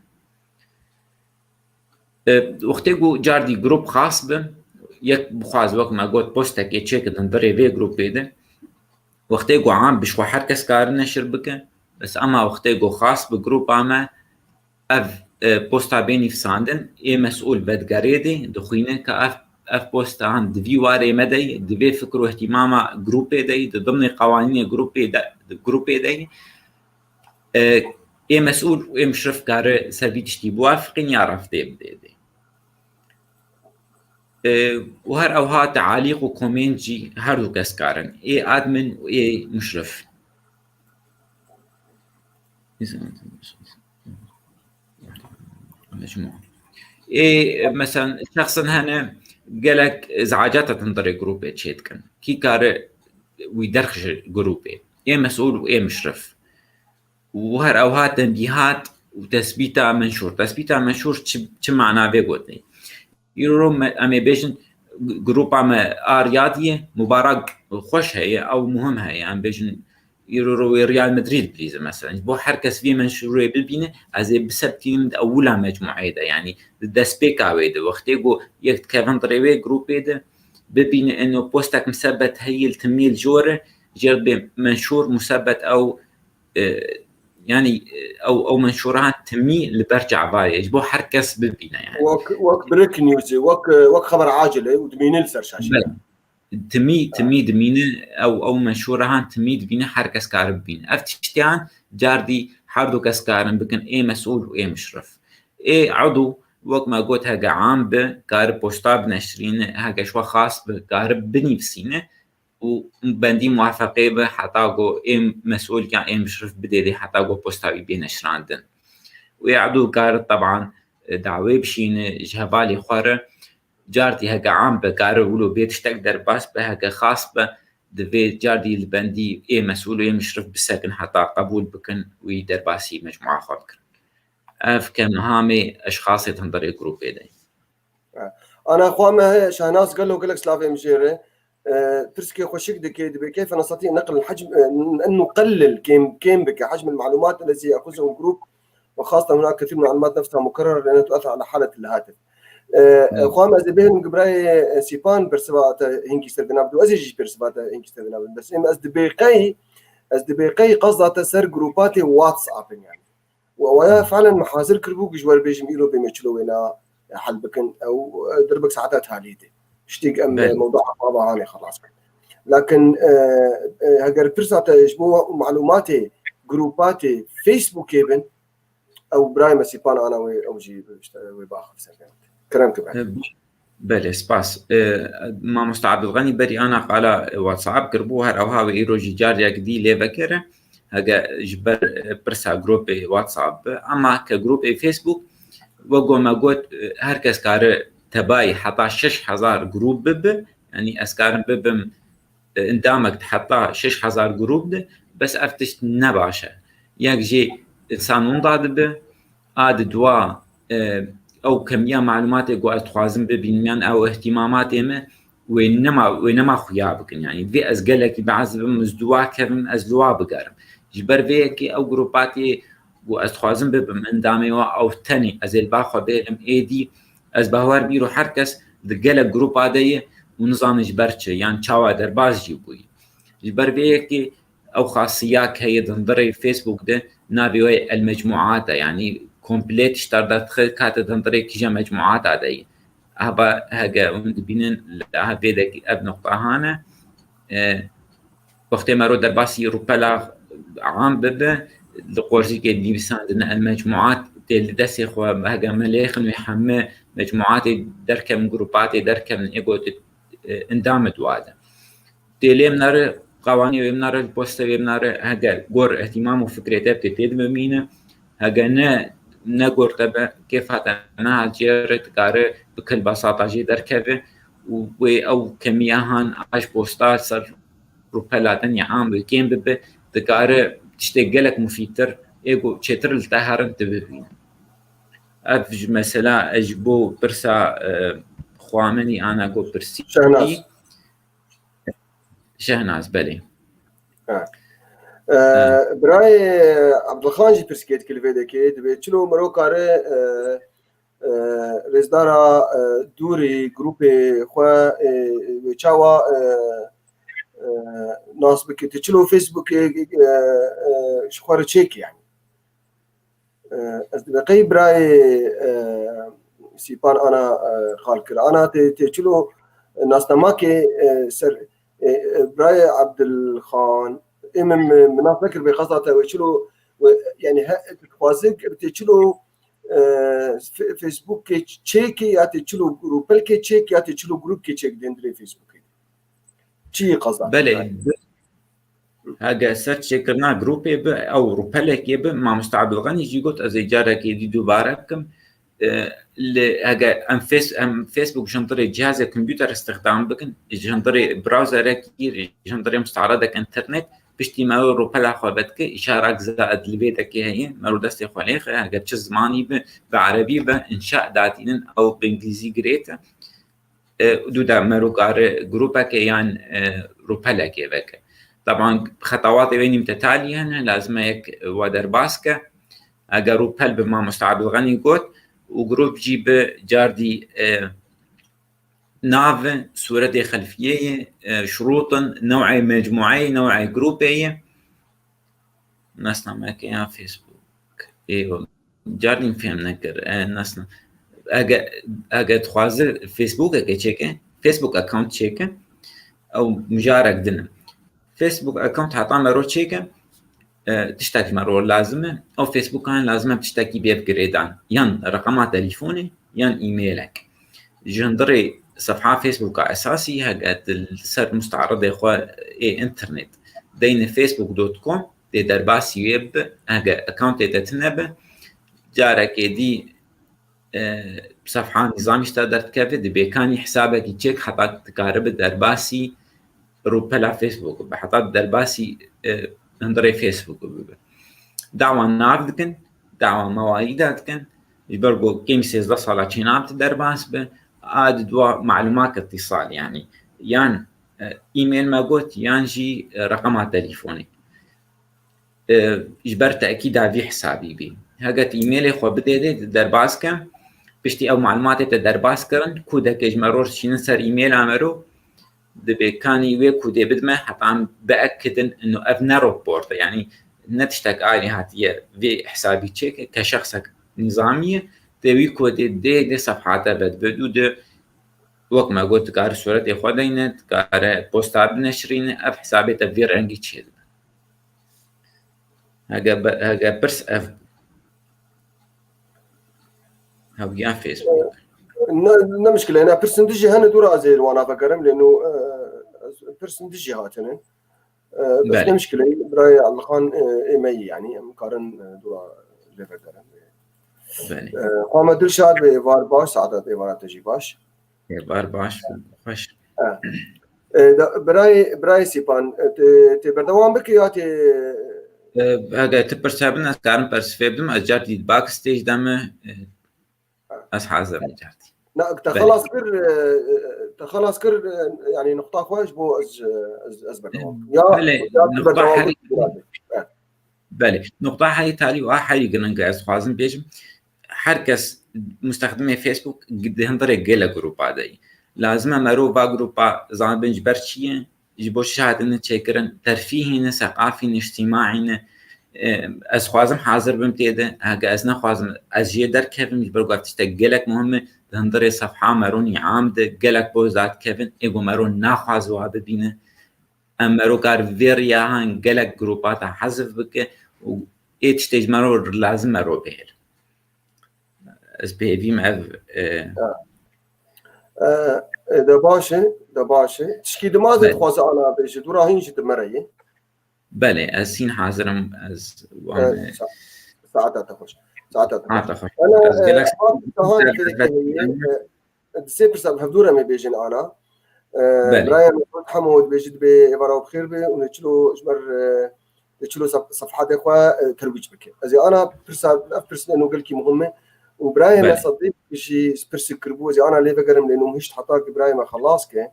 E, wextê ku car dî grûp xas bi, yek bixwaz wek me got postekê çêke di hundirê vê grûpê de, wextê ku am bi ji xwe her kes kare neşir bike, bes ema wextê ku xas bi grûpa me ev, e, posta bê nivîsandin, ê mesûl vedigerê dê, dixwîne ka ev, ev posta han di vî warê me de ye, di vê fikr û ihtimama grûpê de ye, di dimnê qewanînê grûpê de, grûpê de ye. E, ê mesûl û ê muşrif kare ser vî tiştî biwafiqin ya refdê bidê dê. E, û her ewha tealîq û komênt jî her du kes karin. Ê admin û ê muşrif. Ê, mesela, şexsin hene gelek zeacata di hundirê grûpê çêdikin. Kî kare wî derxije grûpê. Ê mesûl û ê muşrif. Û her ewha tenbîhat û tesbîta menşûr. Tesbîta menşûr çi, çi mana vê gotinê? Îro me, em ê bêjin, grûpa me a Riyadiyê mubarak xweş heye, ew muhim heye. Em bêjin, îro ro wê Real Madrid bilîze, mesela. Ji bo her kes vê menşûrê bibîne, ez ê bisebtînim di ewila mecmueyê de. Yanî di destpêka wê de, wextê ku yek dikevin di rê wê grûpê de, bibîne eno postek misebet heye li timî li jor e, jê re bê menşûr musebet ew, e, yanî, e, ew, ew menşûra timî li ber çavayê ji bo her kes bibîne, yanî. Wek, wek breaking news, wek, wek xeber acil e û dimîne li ser şaşe. Belê. Timî, timî dimîne, ew, ew menşûra han timî dibîne, her kes kare bibîne. Ev tiştiyan car dî her du kes karin bikin, ê mesûl û ê muşrif. Ê edû, wek me got, hege am bi, kare posta bineşrîne, hege ji xwe xas bi, kare binivîsîne û bendî muwafeqê bi heta ku ê mesûl yan ê muşrif bidê dê heta ku posta wî bê neşrandin. Û ê edû kare teban dawê bişîne ji hevalê xwe re. Car dî heke am be, kare wilo bê tiştek derbas be, heke xas be, divê car dî li bendî ê mesûl û ê muşrif bisekin heta qebûl bikin wî derbasî mecmua xwe bikin. Ev ke mehamê eşxasê di hundirê grûpê de ye. Ana xwe me heye, Şahnaz, gelo gelek silavê min jê re. E, pirsgê xweşik dike, dibê كيف نستطيع نقل الحجم، e, أن نقلل، kêm, kêm bike حجم المعلومات التي يأخذه الجروب، وخاصة هناك كثير من المعلومات نفسها مكررة لأنها تؤثر على حالة الهاتف. E, e, xwe me ez ê bihêlim ku birayê, e, Sîpan bersiva te hingî ser dinavdu, ez ê jî bersiva te hingî ser dinavdu. Bes êm ez dibê qey, ez dibê qey qezda te ser grûpatê WhatsApp in yani. û ew ya فعلا min hazir kiribû ku ji we re bêjim îro bê me çilo wêna hel bikin. Ew, e, dirbek saeta talî tê. Tiştî em, e, mewdua xwe ba hanê xelas bikin. Lakin, e, e, heger pirsa te ji bo malûmatê grûpatê Facebookê bin, ew birayê me Sîpan ana wê, ew jî işte wê baxif ser. Kerem ki be. E, Belê, spas. E, mamosta Abdulganî berî ana qala WhatsApp kiribû, her ewha wê îro jî carek dî lê vekere. Hege ji ber, e, pirsa grûpê WhatsApp be. Ama ke grûpê Facebook, wek ku me got, e, her kes kare tebayî heta şeş hezar grûp bibe. Yanî ez karim bibim, e, endamek di heta şeş hezar grûp de, bes ev tişt ne baş e. Yek jê însan winda dibe, a di dua, e, ew kemiya malûmatê ku ez dixwazim bibînim, yan ew îhtîmamatê me, wê nema, wê nema xuya bikin. Yanî vê ez gelekî behs dibim, ez dua kevim, ez li wa bigerim. Ji ber vê yekê ew grûpatê ku ez dixwazim bibim endamê wa, ew tenê ez ê li ba xwe bêlim êdî, ez bawer bîro her kes di gelek grûpa de ye û nizane ji ber çi, yan çawa derbas jî bûye. Ji ber vê yekê ew xasiyek heye di hundirê Facebook de, navê wê el mecmuat e, yanî komplê tişta derdixe kate di hundirê kîja mecmuata de ye. Heba hege hûn dibînin li vê dekî ev nuqta hane. E, wextê me ro derbasî rûpela am bibe, li qorzîkê nivîsandine el mecmuat tê li destê xwe, hege me lêxin wê heme mecmuatê derkevin, grûpatê derkevin, ê got, e, endamê dua de. Tê lê minare, qewanî wê minare, li poste wê minare, hege gor îhtîmam û fikrê te tê, tê dimimîne, hege ne, ne gor te be, kêfa te nehat jê re, dikare bi kilbasata jê derkeve û wê ew kemiya han a ji posta ser rûpela din ya am wê kêm bibe, dikare tiştê gelek mufîdtir ê ku çêtir li te herin tu bibînin. Ev ji mesela ez ji bo pirsa, e, xwaminî ana ku pirsî. Şehnaz. Şehnaz, belê. Ha. E, birayê Abdulxan jî pirsgê dikir li vê dekê, dibê çilo mero kare, e, e, rêzdara, e, dûrî grûpê xwe, e, wê çawa, e, e, nas bike? Tê çilo Facebookê, e, e, ji xwe re çêkî yani. E, ez dibe qey birayê, e, Sîpan ana, e, qal kir. Ana tê, tê çilo nasnamakê, e, ser, e, e, birayê Abdulxan, ê min, min, min nas nekir bê qeza te wê çilo, wê, yani he, dixwaze tê çilo, e, Fe-, Facebookê çêkê ya tê çilo rûpelkê çêk ya tê çilo grûpkê çêk dên dirê Facebookê. Çi qeza? Belê. Hege ser çêkirina grûpê bi, ew rûpelekê bi, mamoste Abdulxanî jî got, ez ê carekê dî dubare bikim. E, li, hege em Face-, em Facebook ji hundirê cihazê kompûter îstixdam bikin, ji hundirê browserekî, ji hundirê mustaredek înternet, piştî mero rûpela xwe vedike, îşarak zaid li vê dekê heye, mero destê xwe lêxe, hege çi zimanî bi, bi erebî bi, înşa datînin, ew bi îngilîzî girête. E, dû de mero kare grûpekê yan, e, rûpelekê veke. Taban xetawatê wê nîmtetalî hene, lazim e yek we derbas ke. Eger rûpel bi mamoste Abdulxanî got û grûp jî bi cardî, e, nav, sûretê xelfiyê ye, e, şurûtin, new'ê mecmûeyê, new'ê grûpê ye. Nasnameke ya Facebook. Ê, Carîn fêm nekir. E, nasıl? Ege, ege dixwaze Facebookeke çêke, Facebook account çêke, ew mijarek din e. Facebook account heta mero çêke, e, tiştek ji mero lazim e. Ew Facebookan lazim e tiştekî bê girêdan. Yan reqema telîfonê, yan e-mailek. Ji hundirê sefha Facebooka esasî, hege tu li ser mustaredê xwe ê internet deyne facebook dot com, tê derbasî wê bibe, hege accountê te tune be, carekê dî, e, sefha nîzamî ji te derdikeve, di bêkanî hesabekî çêk heta dikaribe derbasî rûpela Facebook bibe, heta derbasî, e, hundirê Facebook bibe. Dawa nav dikin, dawa mewayîda dikin, ji ber ku kêm sêzdeh sala çênabe derbas be, a di dua malûmat îtîsal, yanî, yan, e, e-mail me got, yan jî, e, reqema telîfonê. E, ji ber tekîda vî hesabî bî. Hege tu e-mailê xwe bidê dê, derbas ke, piştî ew malûmatê te derbas kirin, kûdekê ji me roj şînin ser e-maila me ro, dibê kanî wê kûdê bidime, heta em biekidin, ino ev ne report e, yanî ne tiştek ayrî hatiye vê hesabî çêke, ke şexsek nîzamî ye, tê wî kûdê dê, dê sefha te vedibe dû de, wek me got, dikare sûretê xwe deyne, dikare posta bineşirîne, ev hesabê te vê rengî çêdibe. Hege be-, hege pirs ev hewya Facebook. Ne, ne mişkile, ne pirsin dijî hene dûra ez ê li wana vegerim, lê no, e, pirsin dijî hatine. E, bes Belê. Ne mişkile, birayê Elixan, e, ê me yî, yanî, em karin, e, dûra lê vegerin. Belê. E, xwe me Dilşad bê, êvar baş, saeta êvara te jî baş. Êvar baş, xweş. E, e, da, birayê, birayê Sîpan, e, tê, tê berdewam bike ya tê E, hege tu pirsa bin, ez karim persifê bidim, ez car dî backstage de me, e, ez hazir im car dî. Na, te Belê. Xelas kir, e, e, te xelas kir, e, yanî nuqta xwe ji bo ez, ez, ez berdewam bikim. Ya, Belê, ya tu nuqta berdewam herî bike, bira bike. E. Belê. Nuqta herî talî û a herî giring e, ez dixwazim bêjim. Her kes mustexdimê Facebook di hundirê gelek grûpa de ye. Lazim e mero va grûpa zanibin ji ber çi ye, ji bo çi hatine çêkirin, terfîhî ne, seqafî ne, îctîmaî ne. E, ez dixwazim hazir bim tê de, heke ez nexwazim, ez jê derkevim, ji ber ku ev tiştek gelek muhim e, di hundirê sefha mero nîam de gelek post dadikevin, ê ku mero naxwaze wa bibîne. Em mero kar vê riya han gelek grûpa te hezf bike û ê tiştê ji mero lazim mero bihêl. Ez bi hêvî me ev, e, Ha. E, e, de baş e, de baş e. Tişkî dima zê Belê. Dixwaze ana bêje, dûra hîn jî di me re ye. Belê, ez hîn hazir im, ez wan, E, e, sa-, saeta te xweş. Saeta te xweş. Saeta xweş. Ana, Ez e, gelek Sîpan, Sîpan, Sîpan, e, e, di sê pirsa bi hevdû re em ê bêjin ana. E, Belê. Birayê me Hemo dibêje dibê êvara we bi xêr be û lê çilo ji ber, e, lê çilo sef-, sefhatê xwe, e, terwîc bike. Ez ê ana pirsa, ev pirsine no gelkî muhim e. Û birayê me Belê. Sedîq jî pirsik kiribû, ez ê ana lê vegerim lê no hişt heta ki birayê me xelas ke.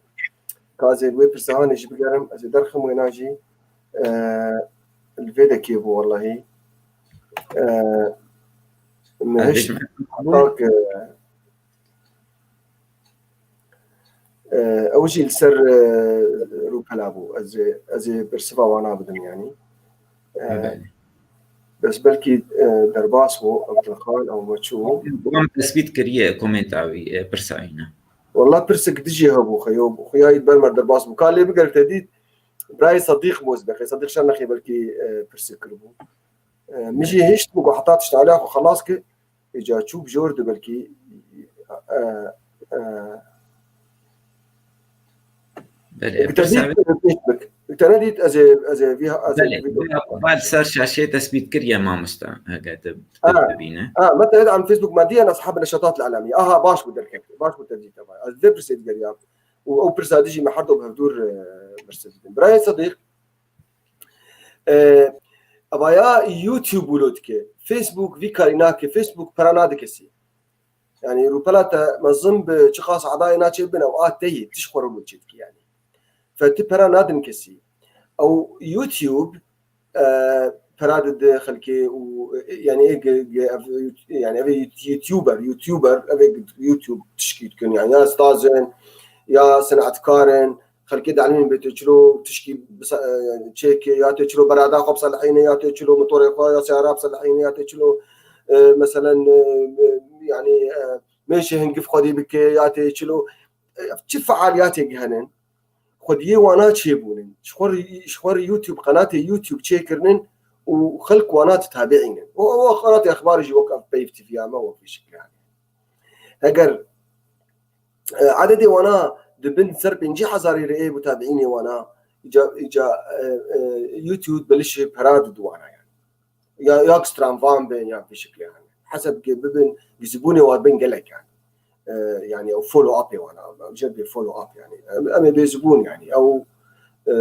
Ka ez ê li wê pirsa hanê jî bigerim, ez ê derxim wêna jî, e, li vê de kê bû wellahî. E, mi hişt heta ke, e, ew jî li ser, e, rûpela bû. Ez ê, ez ê bersiva wana bidim yanî. E, Belê. Bes belkî, e, derbas bû, ew telefon, ew me çû. Wan tespît kiriye komenta wî, e, pirsa wî ne. Walla pirsek dijî hebû, xeyo, xuya yî ber me derbas bû. Ka lê biger te dît, birayê Sedîq bû, ez bexê. Sedîq Şernexê belkî, e, pirsek kiribû. E, min jî hişt bû, ku heta tişta alîya xwe xelas kir, ê ca çû bi jor di belkî, e, e, Belê, Te pirsa dît, wî- te dît, ez ê, ez ê vî, ez ê Belê, vî- va, va li ser şaşeyê tespît kiriye mamosta, heke tu, tu Ha, bibîne. Ha, me te em Facebook me diyen eshab neşatat îlamî. Aha, baş bû derket. Baş bû te dît, te vay. Ez vê pirsê digeriyam. Û ew pirsa dijî me her do bi hevdûr, e, bersiv bidin. Birayê Sedîq, e, evaya YouTube wilo dike. Facebook vî karî nake. Facebook pera nade kesî. Yanî rûpela te mezin bi çiqas edayê naçê bin ew a te yî, tu ji xwe re çê dikî yanî. Fe tu pera nadin kesî. Ew YouTube, e, pera dide xelkê û, e, yanî ê ge-, ge-, ev, yanî ev ê YouTuber, YouTuber, ev ê YouTube tişkî dikin. Yanî ya staz in, ya senatkar in, xelkê dielmîn bê tê çilo tişkî bisa-, e, çêkê, ya tê çilo berada xwe biselihîne, ya tê çilo motorê xwe ya seyara biselihîne, ya tê çilo, e, meselen, e, e, yanî, e, mêşê hingif xwedî bike, ya tê çilo, e, çi fealiyatê gihenin, xwediyê wana çêbûnin. Ji xwe re, ji xwe re YouTube, qenatê YouTube çêkirinin û xelk wana ditabiînin. Û, û qenatê exbarê jî wek ev Peyv T V ya me wek vî şekilê hene. Heger, e, ededê wana di bin ser pêncî hezarî re ê mutabiînê wana, îca, îca, e, e, YouTube belişê pera dide wana yani. Ya, ya ki stranvan bin, ya vî şekilê yani. Heseb ki bibin, ki zibûnê wan bin gelek yani. E, yani ew follow up ê wana, em jê bê follow up yani. Em, em ê bê zibûn yani. Ew, e,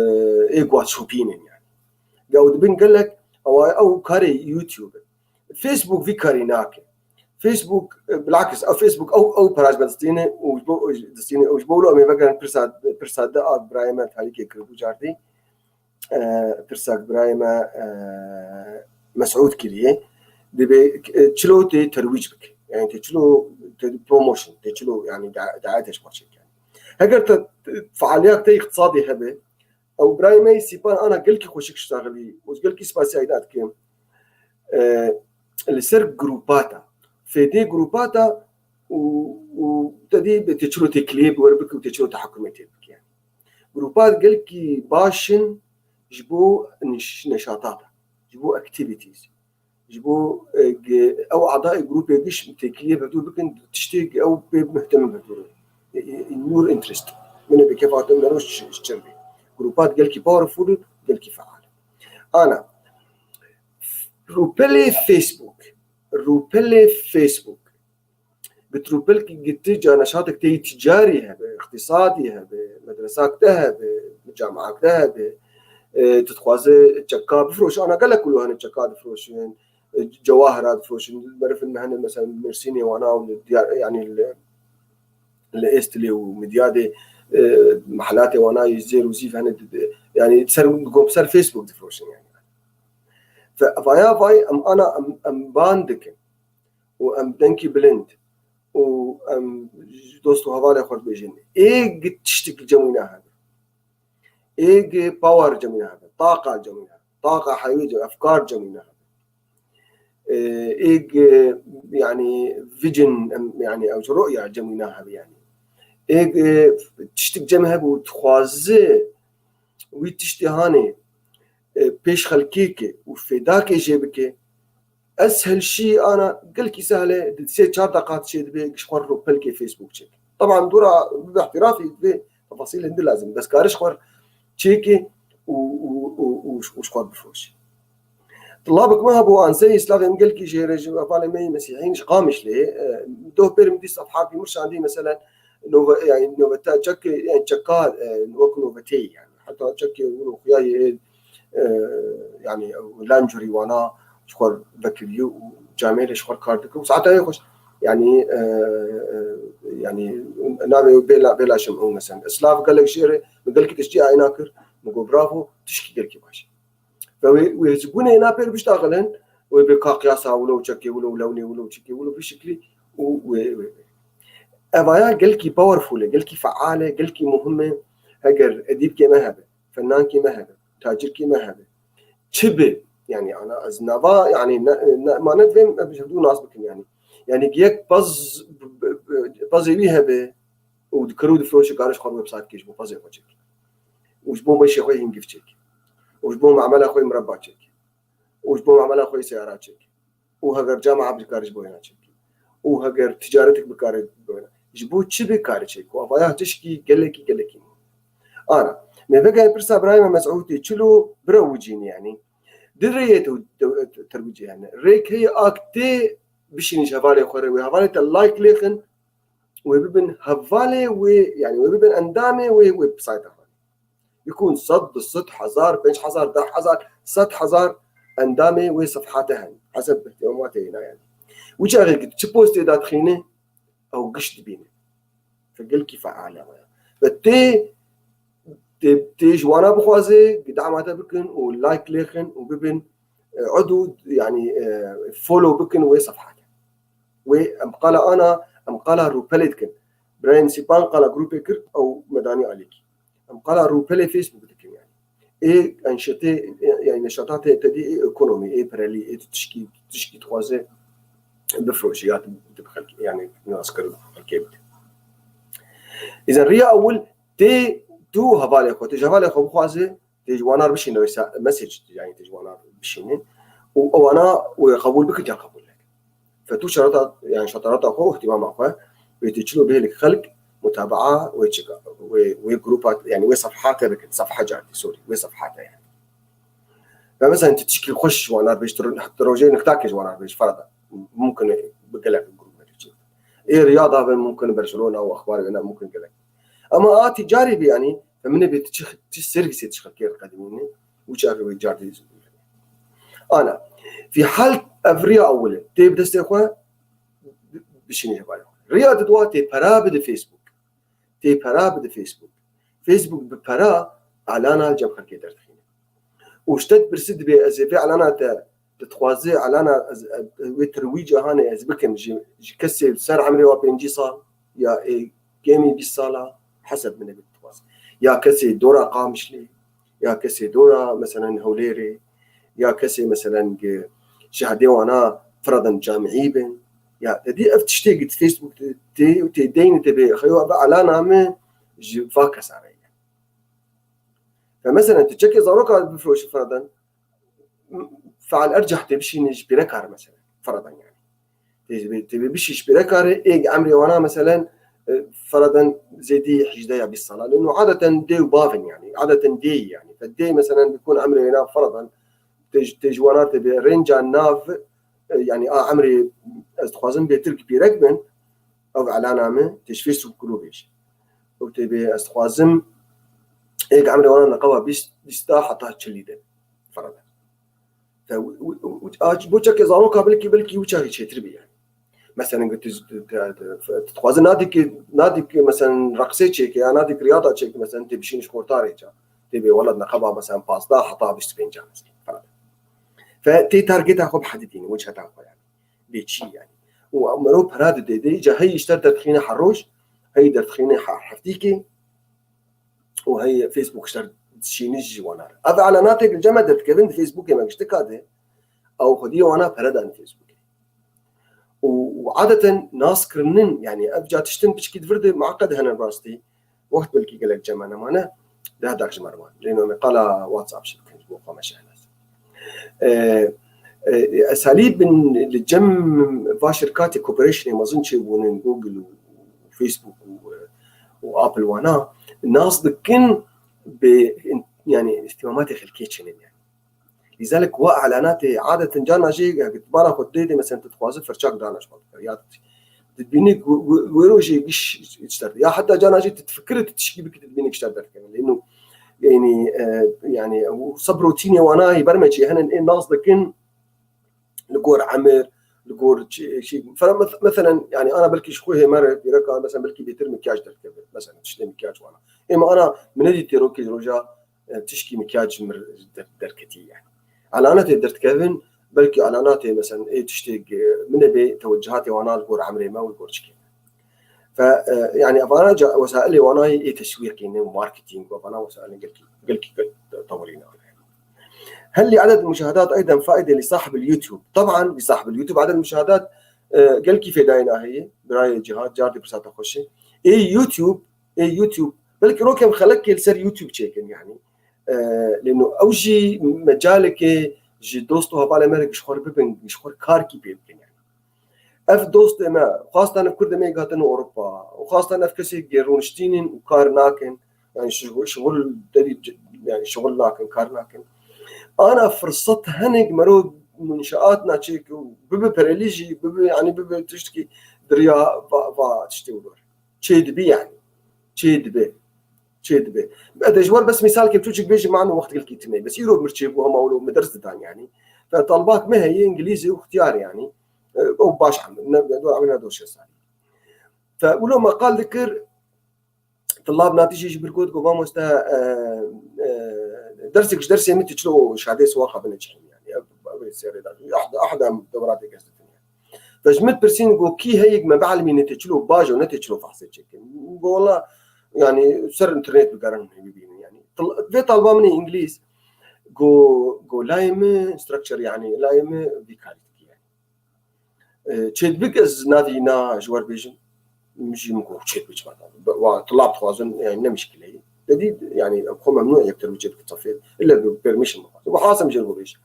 ê guhat şopînin yani. Ya ew dibin gelek, ew, ew karê YouTube. Facebook vî karî nake. Facebook, e, bilakis, ew Facebook, ew, ew pera ji me distîne û ji bo, distîne û ji bo wilo em ê vegerin pirsa, pirsa de a birayê me tarîkê kiribû cardî. E, pirsa birayê me, e, Mesûd kiriye. Dibê, e, çilo tê terwîc bike. Yani tê çilo, tê promotion, tê çilo, yani da-, daetê ji xwe çêke. Heger te, te fealiyak te îqtisadî hebe, Ew birayê me yî Sîpan ana gelkî xweşik ştaxilî û gelkî spasiya wî dikim. E, li ser grûpata, fêdê grûpata û, û te dî tê çilo têkiliyê bi wer bike û tê çilo tehekûmê tê bike. Grûpat gelkî baş in ji bo niş-, neşatata, ji bo activities. Ji bo, e, ge-, ew adayê grûpê giş têkiliyê bi dûr bikin, tiştê ge-, ew pê muhtemel bi dûr. E, e, in your interest. Min ê bi kefa te mero ş-, ş-, çir bê. Grûpat gelkî powerful û gelkî feal. Ana, rûpelê Facebook. Rûpelê Facebook. Bi trûpelkî gitti ca neşatek tê ticarî hebe, îqtîsadî hebe, medresak te hebe, camiak te hebe, e, tu dixwaze çeka bifroşe, ana gelek wilo hene çeka difroşin, e, cewahira difroşin, merifin me hene mesela Mêrsînê wana û li Diyar, yani li, li Êstilê û Midyadê, e, mehelatê wana yî zêr û zîv hene, di, di, yani ser, ser Facebook difroşin yani. Fe, vaya vay em ana em, em ban dikin. û em dengkî bilind û em ji dost û hevalê xwe dibêjin. Ê gi tiştik li cem wî nehebe. Ê gi power cem wî nehebe. Taqa cem wî nehebe. Taqa heyvê cem, efkar cem wî nehebe. Ê, ê gi, yani, vision, em, yani, ew ji ru'ya cem wî nehebe, yani. Ê gi tiştik cem hebe û dixwaze wî tiştê hanê, e, pêş xelkê ke û fêdakê jê bike, ez helşî ana gelkî sehle di sê çar deqa çê dibe ji xwe rûpelkê Facebook çêke. Teban dûra bi ihtirafî divê tefasîl hindi lazim. Bes kare ji xwe çêke û, û, û, û, û ji xwe bifroşe. Tilabek me hebû anseyî slavê min gelkî jê re ji hevalê me yê mesîhîn ji Qamişlê, e, doh pêr min dî sefha bî min şandî, meselen, nove-, yani noveta çek, yani çeka, e, wek noveteyî yani. Heta çekê wilo xuyayê, e, yani lancurî wana ji xwe vekiriye û camêrê ji xwe kar dike û saeta wê xweş. Yani, e, e, yani, navê wê Bêla, Bêla Şimûn mesela. Slav gelek jêr e, min gelkî tiştî ayna kir, min got bravo, tişkî gelkî baş e. Ve wê, wê ji gunê na pêr biştaxilin, wê bê ka qiyasa wilo û çekê wilo û lewnê wilo û çekê wilo bi şiklî û wê, wê, wê. Evaya gelkî powerful e, gelkî feal e, gelkî muhim e. Heger edîbkê me hebe, fenankê me hebe, tacirkê me hebe, çi bi? Yani ana ez nava, yani ne, ne, ma ne divêm em ji dû nas bikin yani. Yani yek paz, pazê wî hebe û dikir û difroşe, kare ji xwe website kê ji bo pazê xwe çêk. Û ji bo beşê xwe hîngif çêk. Û ji bo mamela xwe mireba çêk. Û ji bo mamela xwe seyara çêk. Û heger cama bikare ji bo hêna çêk. Û heger ticaretek bikare ji bo hêna. Ji bo çi bikare çêk? Û avaya tişkî gelekî, gelekî. Ana, me vegayê pirsa birayê me Mesûdê çilo bira wicînî yani. Di rêyê te, te, te, terwicî yani. Rêk heye ak tê bişînî ji hevalê xwe re wê hevalê te like lêxin, wê bibin hevalê wê, yani wê bibin endamê wê, wê sayta xwe. Yekûn sed, du sed, hezar, pênc hezar, deh hezar, sed hezar endamê wê sefhate hene. Heseb ihtimamatê hêna yani. Wî çaxê çi postê dadixîne, ew giş dibîne. Fe gelkî feal e. Ve tê, tê, tê ji wana bixwaze, dama te bikin û like lêxin û bibin, e, udû, yani, e, follow bikin wê sefhate. Wê em qala ana, em qala rûpelê dikin. Birayê Sîpan qala grûpê kir, ew me danî alîkî. Em qala rûpelê Facebook dikin yani. Ê enşetê, ê, yani neşata tê, tê dî ê ekonomî, ê perelî, ê tu tişkî, tişkî dixwaze bifroşî ya tu, tu bi xelkê, yani nas kir xelkê bide. Îzen riya ewil tê tu hevalê xwe, tê ji hevalê xwe bixwaze, tê ji wana re bişîne, wê sa-, message, yani tê ji wana re bişîne. Û ewana wê qebûl bikin ya qebûl nekin. Fe tu şerata, yani şetarata xwe û ihtimama xwe, wê tê çilo bihêlik xelk mutabaa wê çika, wê, wê grupa, yani wê sefhate bikin, sefha cartî, sorry, wê sefhate yani. Ve mesela tu tişkî xweş ji wana re bêj, tu ro-, tu rojê nixtakê ji wana re bêj, ferada. Mumkin e bi gelek grup me çi. Ê riyada bin mumkin Barcelona û axbar wêna mumkin gelek. Ama a ticarî bi yani, fe min ê bê tu çi, çi servisê tu ji xelkê re qedimîne, û çaxê wê cartî. Ana, fî hal ev riya ewil e. Tê bi destê xwe bişînî hevalê xwe. Riya didwa tê pera bide Facebook. Tê pera bide Facebook. Facebook bi pera alana cem xelkê derdixîne. Û ji te dipirsi dibê ez ê vê alana te, te dixwaze alana ez, ez, wê terwîca hanê ez bikim ji, ji kesê ser emrê wa pêncî sal ya ê kêmî bîst sala heseb min ê dixwaze. Ya kesê dora Qamişlê, ya kesê dora, meselen, Hewlêrê, ya kesê, meselen, gi şehdê wana firadan camîî bin. Ya, te dî ev tiştê gi Facebook tê, tê, tê deyni te bê, xeyo ev alana min ji va kesa re ye. Ve, meselen, tu çekê zaroka bifroşî firadan, feal ercah tê bişînî ji pîreka re, meselen, firadan yani. Tê, tê bişî ji pîreka re, ê emrê wana, meselen, e, firadan zêdî hejdeh ya bîst sala. Lêno adeten dê û bavin yani. Adeten dê yani. Fe dê, meselen, bikun emrê wêna firadan. Tê, tê ji wana tê bê rênca nav, e, yani a emrê ez dixwazim bêtir ki pîrek bin. Ev elana min, tê ji Facebook kilo bêje. Ew tê bê ez dixwazim ê emrê wana neqeba bîst, bîsta heta çilî de. Firadan. Te wi-, wi-, wi-, a, bo çekê zaroka belkî, belkî wî çaxî çêtir bî yani. Meselen, tu, tu, tu, tu, tu dixwaze nadîkî, nadîkî, meselen, reqsê çêke ya nadîkî riyada çêke, meselen, tê bişînî ji xortarê ca. Tê bê welat neqeba, meselen, pazdeh heta bîst û pênc, mesela. Falan. Fe tê targeta xwe bihedidîne, wiceta xwe yani. Bê çî yani. Û mero pera dide, dê, îca heyî ji te re derdixîne her roj, heyî derdixîne her heftîkê, û heyî Facebook ji te re dişînî ji wana re. Ev elanatê li cem me derdikevin, di Facebookê me giştika de, ew xwediyê wana pere dan Facebookê. Û, û adeten nas kirinin, yani ev ca tiştin piçkî di vir de mueqed hene rastî. Wext belkî gelek cem me nemane, deh deq ji me re wan. Lê nomê qala WhatsApp şi bikin, ji bo xwe me şehnet. E, e, esalî bin li cem va şirkatê cooperation mezin çêbûnin, Google û Facebook û, û Apple wana, nas dikin bi, yani, îhtîmamatê xelkê çênin yani. Lîzalik wa elanatê adeten carna jî, ya, bana xwe dê dê, mesela, tu dixwaze firçak dana ji xwe bikir. Ya tu dibînî ku, ku, wê rojê giş ji te re. Ya heta carna jî tu difikirî tu tişkî bikî, tu dibînî giş te derdikevin. Lêno, yani, e, yani, û seb rotînê wana yê ber me çê henin, ê nas dikin li gor emir, Li gor çi, çi, fena mes-, meselen, yani, ana belkî ji xwe hêmer pîreka, mesela, belkî bêtir mikyaj derkeve. Mesela, tiştê mikyaj wana. Ê me ana min nedî têrokê roja, e, tişkî mikyaj ji mir der-, derketî, yani. Elanetê derdikevin, belkî elanetê, mesela, ê tiştê, e, min e bê tewecihatê wana li gor emrê me û li gor çikê. Fe, e, yani, evana ca-, wesailê wana yê teşwîqî ne, marketing û evana wesailê gelkî, gelkî, gelkî tewirî ne. هل لعدد المشاهدات أيضًا فائدة لصاحب اليوتيوب؟ طبعًا لصاحب اليوتيوب عدد المشاهدات, e, gelkî fêdayê naheye, birayê Cihad, cardî pirsa te xweş e. Ê YouTube, ê YouTube, belkî rokem xelekê li ser YouTube çêkin, yani. E, lêno ew jî mecaleke ji dost û hevalê me re ji xwe re bibin, ji xwe re karkî pê bikin, yani. Ev dostê me, xwestan ev kurdê me yek hatin Ewropa, û xwestan ev kesê gê rûniştînin û kar nakin, yani şi-, şixul derî c-, yani şixul nakin, kar nakin. Ana firsat henek mero munşaat naçêk û bibe perelî jî, bibe, yani bibe tiştkî diriya va, va tiştê û dor. Çê dibi yani. Çê dibi. Çê dibi. Ez ji wer bes mîsal kim, çûçik bêjim, mano wext gelkî tune. Bes îro mir çêbû hema wilo me ders didan yani. Fe talbak me heye, îngilîzî û xtiyar yani. E, ew baş em, ne, ne, ne, ne, doşe salî. Fe wilo me qal dikir, tilab natî jî ji bir got, got, mamoste, e, e, dersek ji dersê min tê çilo şadê siwaxa bine çelim yani. Ev, ev serê da. Ahda, ahda em dewra tê kes ditin yani. Fe ji min pirsîn, got, kî heyek me bielmîne tê çilo bajo, ne tê çilo fehsê çêkin. Got, wela, yani, ser internet bigerin bibînin yani. Til-, vê talba min ê îngilîz, got, got, layê min structure yani, layê min vî karî dikî yani. E, çêdibik ez navî na ji wer bêjim, min jî min got, çêdibik ji ber wa tilab dixwazin, yani ne mişkile ye. Dedî, yani, xwe memnû yektir bi çêdibik safê. Îlle bi permission bixwazin. Û hasim jê bo bêjim.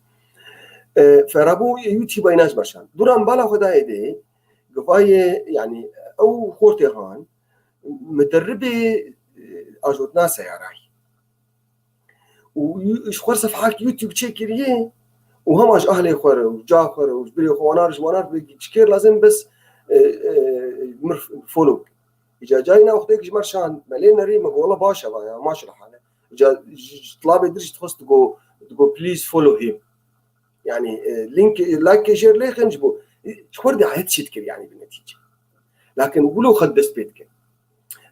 E, ferabû YouTube ayna ji berşan. Duran bala xwe dayê dê, givayê, yani, ew xortê han, miderribê, e, ajotna seyarayî. Û yu-, ji xwe sefhak YouTube çêkiriye û hema ji ahlê xwe re û ca xwe re û ji birê xwe wanar ji wanar bi çikêr lazim bes, e, e, mir follow. Îca cayna wextêk ji mer şan me lê nerî me gola baş e vaya, maşallah hale. Îca ji, ji tilabê dir jî dixwest digo, digo please follow him. Yani, e, link, like jêr lêxin ji bo. E, ji xwe re de ayet çê dikir yani bi netîce. Lakin wilo xwe dest pê dikir.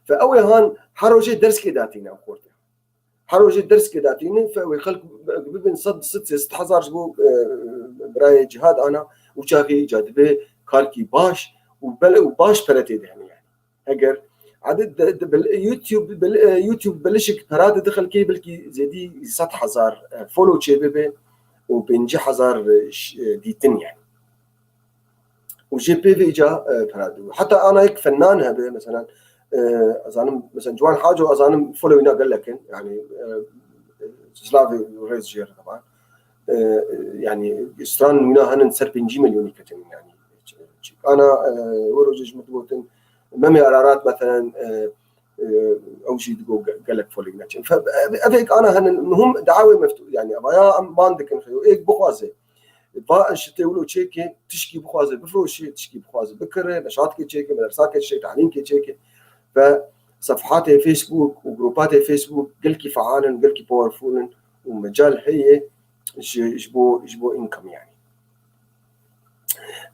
Fe ew ê han her rojê derskê datîne xortê. Her rojê derskê datînin, fe wê xelk bibin sed, sed, sê sed hezar ji bo, e, birayê Cihad ana û çaxê îca dibe karkî baş û bele û baş pere tê de hene yani. Heger ade de, de, bel-, YouTube, bel-, e, YouTube belişik pera dide xelkê belkî zêdî sed hezar, e, follow çê bibe û pêncî hezar, e, ş-, e, dîtin yani. Û jê pê vê îca, e, pera dibû. Heta ana yek fenan hebe, mesela, e, ez zanim, mesela, Ciwan Haco, ez zanim followîna gelek in, yani, e, silavê û rêz jê re teban. E, yani, stran wîna henin ser pêncî milyonî ketin, yani. Ana, e, wero jê ji min digotin, Memê Ararat, mesela, e, e, ew jî digo ge-, gelek followîna çin. Fe-, ev, ev ek ana henin, muhim dawê meftu, yani, evaya em ban dikin, xeyo, êk bixwaze. Va şitê wilo çêke, tişkî bixwaze bifiroşe, tişkî bixwaze bikire, neşatkê çêke, medersakê çêke, talîmkê çêke. Ve sefhatê Facebook û grupatê Facebook gelkî feal in, gelkî powerful in û mecal heye ji, ji bo, ji bo income yani.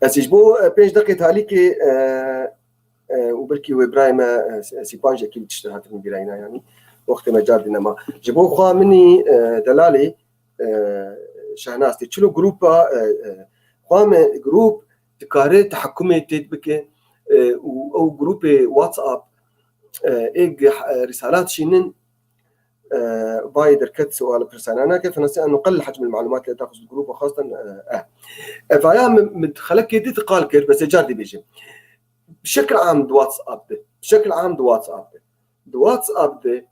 Ez ji bo, e, pênc deqê talîkê, e, e, û belkî wê birayê me, e, Sî-, Sîpan jî ekî tiştê hatibû bîra îna yani. Wextê me cardî nema. Ji bo xwe minî, e, delalê, e, Şehnaz tê çilo grupa, e, e, xwe me grup dikare tehekumê tê bike, e, û ew grupê WhatsApp, e, ê gi-, e, rîsalat şînin, e, vayê derket sual pirsana nake, fenasî enu qel hecmil malumat lê taxuz grupa xastan, e, e. Evaya min, min xelekê dî qal kir, bes ê car dibêjim. Şekil am di WhatsApp de. Şekil am di WhatsApp de. Di WhatsApp de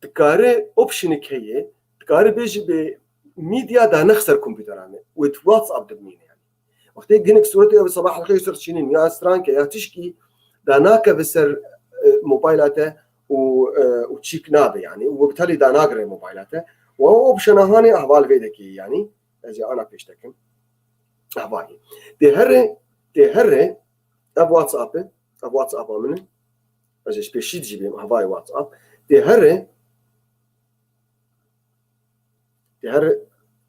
dikare optionek heye, dikare bêjî bê media da nex ser komputera me. Wê di WhatsApp de bimîne yani. Wextê ginik sûretê ew sabah xelkê ser çînin ya stranke ya tişkî da nakeve ser, e, mobayla te û, e, û çîk nabe yani. Û bi telî da nagire mobayla te. Û ew optiona hanê ehval vê dekê yani. Ez ê ana pêş dekim. Ehvalî. Tê herê, tê herê, ev WhatsApp e. Ev WhatsApp a min e. Ez ê ji pêşî dijî bêm, hevayê WhatsApp. Tê herê, tê herê,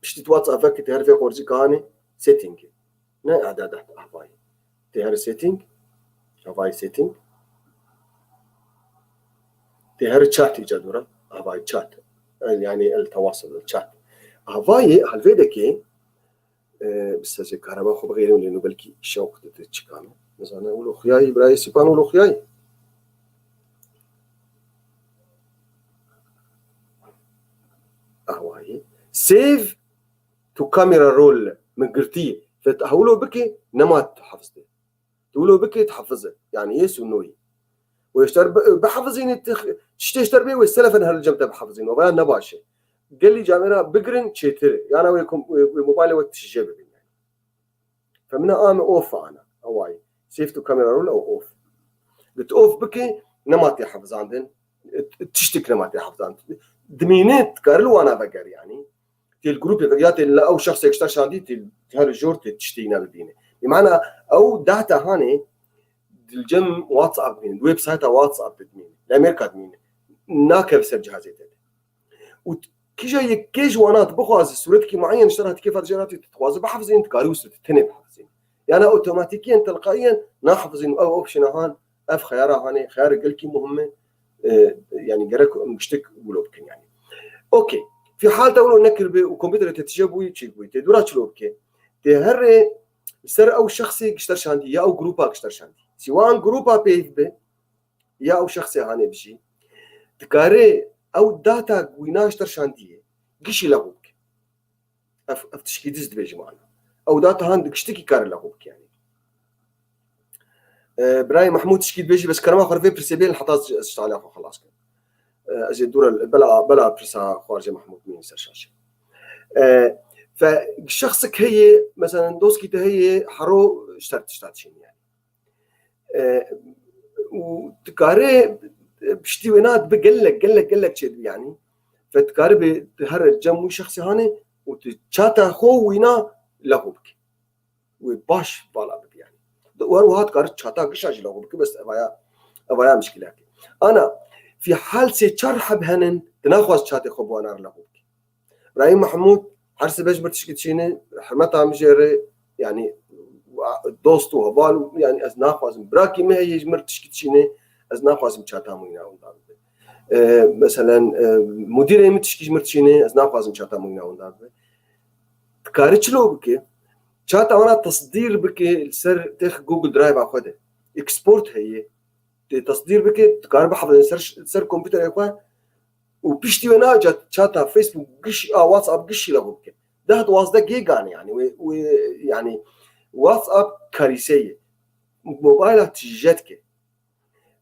piştî tu WhatsApp vekî, tê herê vê xorcî kanê setting. Ne e'dadat, avayî. Tê her setting, avayî setting. Tê her chat îca dûra, avayî chat. El, yani el tewasul, el chat. Avayî, halvê de ke, e, bi sezê karema xwe bixêrim lê nû belkî şewq dide çikame. Nizane, wilo xuyayî, birayê Sîpan wilo xuyayî. Avayî. Save to camera roll min girtî. Fe tu hewlo bike, nema tu hifz de. Tu wilo bike, tu hifz e. Yani yes û no yî. Wê ji te re bi-, bihifzînî, tu x-, tiştê ji te re bê, wê selefen her li cem te bihifzîn. Waya ne baş e. Gelî camera bigirin çêtir e. Yana wê kom-, wê, wê mobaylê we tije bibin yani. Femine ame off ana. Awayî. Save to camera roll ew off. Li tu off bike, nema tê hifzandin. Tiştik nema tê hifzandin. Dimîne dikare li wana veger yani. Tê li grûpê ve ya tê li ew şexsê ji te şandî, tê her jor tê tiştê îna bibîne. Bi mana ew data hanê di cem WhatsApp dimîne, di websayta WhatsApp de dimîne, li Amerîka dimîne. Nakeve ser cihazê te de. Û kîja yekê ji wana tu bixwaze sûretekî mueyen ji te re hatî kêfa dije hatî tu dixwaze bihefizîn, dikarî wisa tu tenê bihefizîn. Yana otomatîkiyen, telqaiyen nahefizîn û ew optiona han, ev xeyara hanê, xeyara gelkî muhim e. E, yani gerek em giştik wilo bikin yani. Okey. Fî hal te wilo nekiribe û kompîterê te tije bûyî, çêk bûyî. Tê dûra çilo bike. Tê herê li ser ew şexsê gişter şandî ya ew grûpa gişter şandî. Siwan grûpa peyv be ya ew şexsê hanê bijî. Dikare ew data wîna ji te şandiye gişî lexû bike. Ev, ev tişkî diz dibêjim ana. Ew data han di giştikî kare lexû bike yani. E, birayê Mehmûd tişkî dibêjî, bes kerema xwe vê pirsê bêlin heta ez, ez ji taliya xwe xelas kim. E, ez ê dûre bela, bela pirsa xwarcê Mehmûd mîn ser şaşe. E, fe şexsik heye, mesela doskî te heye, hero ji te tişta dişînî yani. E, û dikare, e, piştî wêna dibe gelek, gelek, gelek çêdibe yani. Fe dikare bê her cem wî şexsê hanê û tu çata xwe wîna lexû bike. Wê baş vala bibe yani. Wer wiha dikare çata gişa jî lexû bike, bes evaya, evaya mişkileke. Ana, fî hal sê çar heb henin, tu naxwaz çatê xwe bi wana re lexû bike. Birayî Mehmûd, her sibe ji mir tişkî dişîne, hurmeta min jê re, yani, dost û heval û, yani, ez naxwazim. Birakî min heye ji mir tişkî dişîne, ez naxwazim çata min wîna winda bibe. E, meselen, e, mudîrê min tişkî ji mir dişîne, ez naxwazim çata min wîna winda bibe. Dikare çilo bike, çata wana tesdîr bike li ser têx Google Drive-a xwe de. Export heye. Tê tesdîr bike, dikare bihefizin ser, ser kompîterê xwe û piştî wê naca çata Facebook giş, a, WhatsApp gişî lexû bike. Deh duwazdeh gêgan e yani, wê, wê, yani WhatsApp karîse ye. Mobayla tije dike.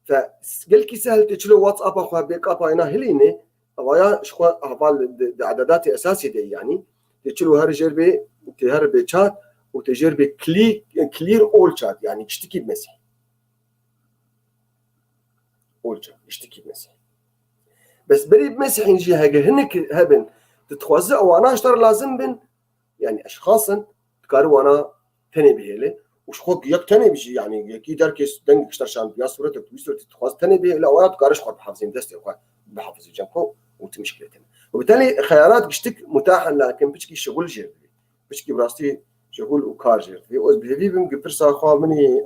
Fe gelkî sehel tê çilo WhatsApp-a xwe bê kapa êna hilîne, ewaya ji xwe heval di, di ededatê esasî de yani, tê çilo her jêr bê, tê her bê çat û tê jêr bê clear, clear all chat, yani giştikî bimesî. Olca, giştikî bimesî. Bes berî bimesîhîn jî hege hinek hebin, tu dixwaze ewana ji te re lazim bin, yani eşxas in, dikare wana tenê bihêle û ji xwe yek tenê bijî, yani yekî derkê dengek ji te şand ya sûretek tu wî sûretî dixwaze tenê bihêle, ewana dikare ji xwe bihafizîn, destê xwe bihafizî cem xwe û tu mişkilê tene. Û bi tenê xeyalat giştik mutah in, lakin piçkî şixul jê dibî. Piçkî bi rastî şixul û kar jê re dibê. Ez bi hêvî bim, gi pirsa xwe minî,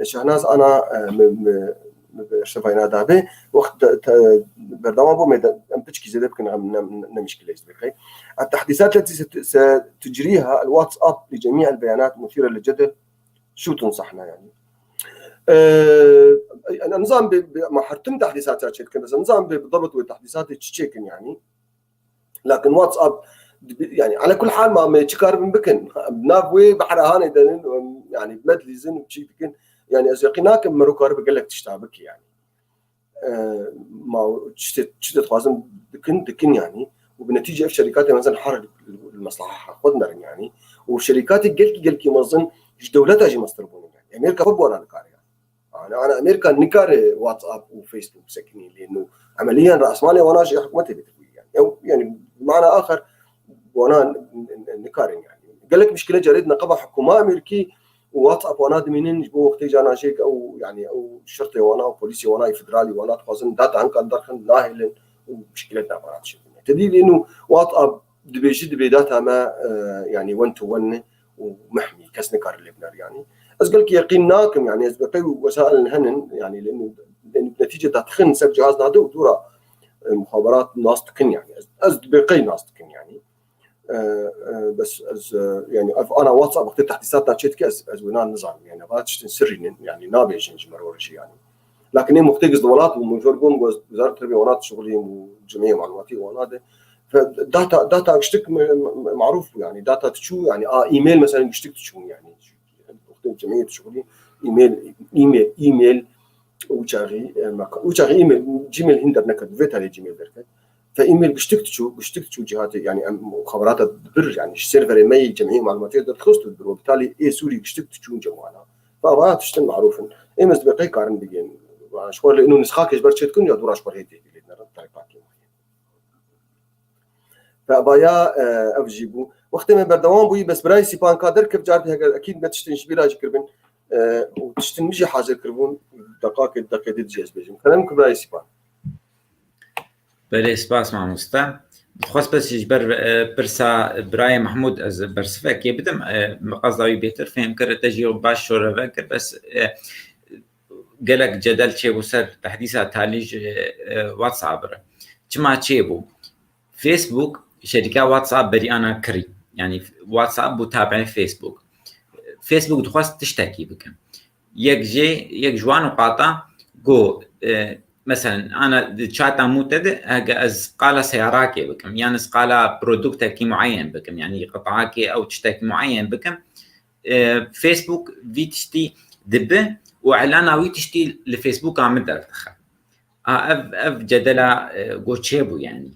e, Şehnaz ana, e, mi, mi, mi bi şevayna dabe. Wext te, te, berdewam bû, me de, em piçkî zêde bikin, em ne, ne, ne mişkile ji dibê qey. التحديثات التي ست-، ستجريها الواتساب لجميع البيانات مثيرة للجدل. شو تنصحنا يعني؟ E, yani, nizam bi, bi, ma her tim tehdîsat ya çêdikin, bes nizam bi, bi ضبط wê tehdîsatê çi çêkin yani. Lakin WhatsApp, yani, ala kul hal ma me çi karibin bikin. Nav wê behra hanê denin, yani, medlîzin û çî dikin. Yani, ez yaqîn nakim mero karibe gelek tişta bike, yani. E, ma çi te, çi te dixwazin dikin, dikin, yani. Û bi netîce ev şerîkatê mezin her li meslaha xwe dinerin, yani. Û şerîkatê gelkî, gelkî mezin ji dewleta jî mestir bûne, yani. Amerîka xwe bi wana nikare, yani. Ana, ana Amerîka nikare WhatsApp û Facebook sekinî lê nû. Emeliyan rasmalê wana jî hikûmetê bêtir bûyî yani. Ew, yani, mana axir wana n-, n-, nikarin yani. Gelek mişkile carê di neqeba hikûma Amerîkî û WhatsApp wana dimînin ji bo wextê cana jê ke ew, yani, ew şirtê wana û polîsê wana yê federalî wana dixwazin data hinka derxin nahêlin û mişkile di navana dişin. Te dî lê nû WhatsApp dibêjî dibê data me, e, yani one to one ne. û mehmî, kes nikare lê binere yanî. Ez gelkî yeqîn nakim, yanî ez bi qey û wesail henin, yanî lê lê netîce dadixin ser cihaz nade û dûra, e, muxaberat nas dikin yanî. Ez, ez bi qey nas dikin yanî. E, e, bes ez, e, yanî ev ana WhatsApp wextê tehdîsat naçê dike ez, ez wina nizanim. Yanî va tiştin sirrî nin, yanî nabêjin ji me re jî yanî. Lakin ê muxtê giz di welat bû, min jor bûm, goz wezareta terbiyê wana dişuxulîm û cemiyê malûmatî wana de. Fe-, data, data giştik me-, me-, me-, marûf bû, yanî data diçû, yanî a, e-mail mesela giştik diçûn, yanî muxtê cemiyê dişuxulî, e-mail, e-mail, e-mail, û çaxî, e, me-, û çaxî e-mail, Gmail hîn derneket, vê talê Gmail derket. Fe e-mail giştik diçû, giştik diçû cihatê, yanî em xeberata dibir, yanî ji serverê me yê cemiyê malûmatê derdixist û dibir, we bi talê ê Sûrî giştik diçûn cem wana. Fe ava tiştin marûf in. Ê me ez dibê qey karin bigên. Ji xwe lê ino nisxakê ji ber çê dikin ya dûra ji xwe hê tê bî lê dinerin, terek pakê. Fe ava ya, e, ev jî bû. Wextê me berdewam bûyî, bes birayê Sîpan ka derkev cardî heger ekîd me tiştin ji bîra jî kiribin, e, û tiştin min jî hazir kiribûn, deqakê, deqê dê dijî ez bêjim. Kerem ku birayê Sîpan. Belê, spas mamoste. Dixwest bes ji ber, e, pirsa birayê Mehmûd ez bersivekê bidim. E, min qasda wî bêtir fêm kir, te jî baş şoreve kir, bes, e, gelek cedel çêbû ser tehdîsa talî ji, e, WhatsApp re. Çima çêbû? Facebook şerîka WhatsApp berî ana kirî. Yanî WhatsApp bû tabi'ê Facebook. Facebook dixwest tiştekî bikin. Yek jê, yek ji wan nûqata got, e, meselen, ana di çata mû te de, hege ez qala seyarakê bikim, yan ez qala produktekî mueyen bikim, yanî qit'akê ew tiştekî mueyen bikim, e, Facebook vî tiştî dibi û elana wî tiştî li Facebooka min derdixe. A, ev, ev cedela, e, got çêbû, yanî.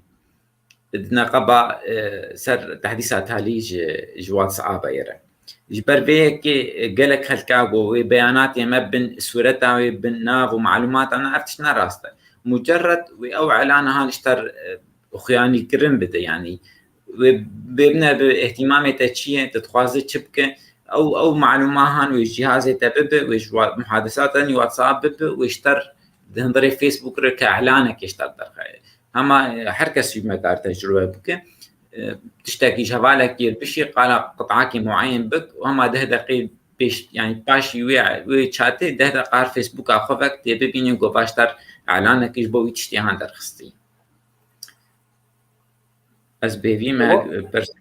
Di neqeba, e, ser tehdîsa talî ji, ji WhatsApp-a ye re. Ji ber vê yekê, e, gelek xelka got, wê beyanatê me bin, sûreta wê bin, nav û malûmata me, ev tişt ne rast e. Mucerred wê ew elana han ji ter, e, xuyanî kirin bide, yanî wê bêbine bi îhtîmamê te çi ye, tu dixwaze çi bike, ew, ew malûma han wê ji cihazê te bibe, wê ji wa-, muhadesata nî WhatsApp bibe, wê ji ter di hundirê Facebook re ke elanekê ji ter derxe. Hema, e, her kes jî me kar tecrube bike. E, tiştekî ji hevalekî bişî, qala qit'akê mueyen bik û hema deh deqê pêş, yanî paşî wê, wê çatê deh deqa her Facebooka xwe vek tê bibînin ku va ji ter elanekî ji bo wî tiştê han derxistî. Ez bêvî me, Wa- e, pers-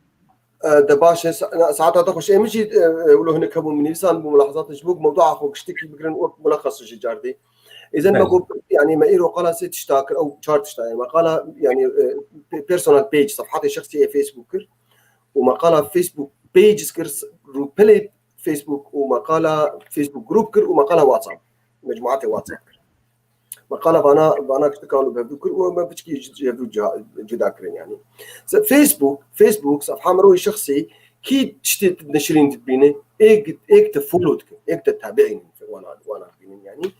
E, de baş e, sa-, saeta te xweş. Ê min jî, e, e, wilo hinek hebû, min nivîsan bû, mulahazat ji bo mewdua xwe giştikî bigirin, wek mulexas jî cardî. Êzen me Belê. got, yanî me îro qala sê tişta kir, ew çar tişta, yanî me qala, yanî, e, pe-, personal page, sefhatê şexsî yê Facebook kir û me qala Facebook pages kir, s-, rûpelê Facebook û me qala Facebook group kir û me qala WhatsApp, mecmuatê WhatsApp kir. Me qala vana, vana kiştikan û bi hevdû kir û me piçkî ji, ji hevdû ca-, cuda kirin yanî. Se-, Facebook, Facebook, sefha mirovî şexsî, kî tiştê neşirîn dibîne, êk, êk te follow dikin, êk te tabi'în wana, wana dibînin yanî.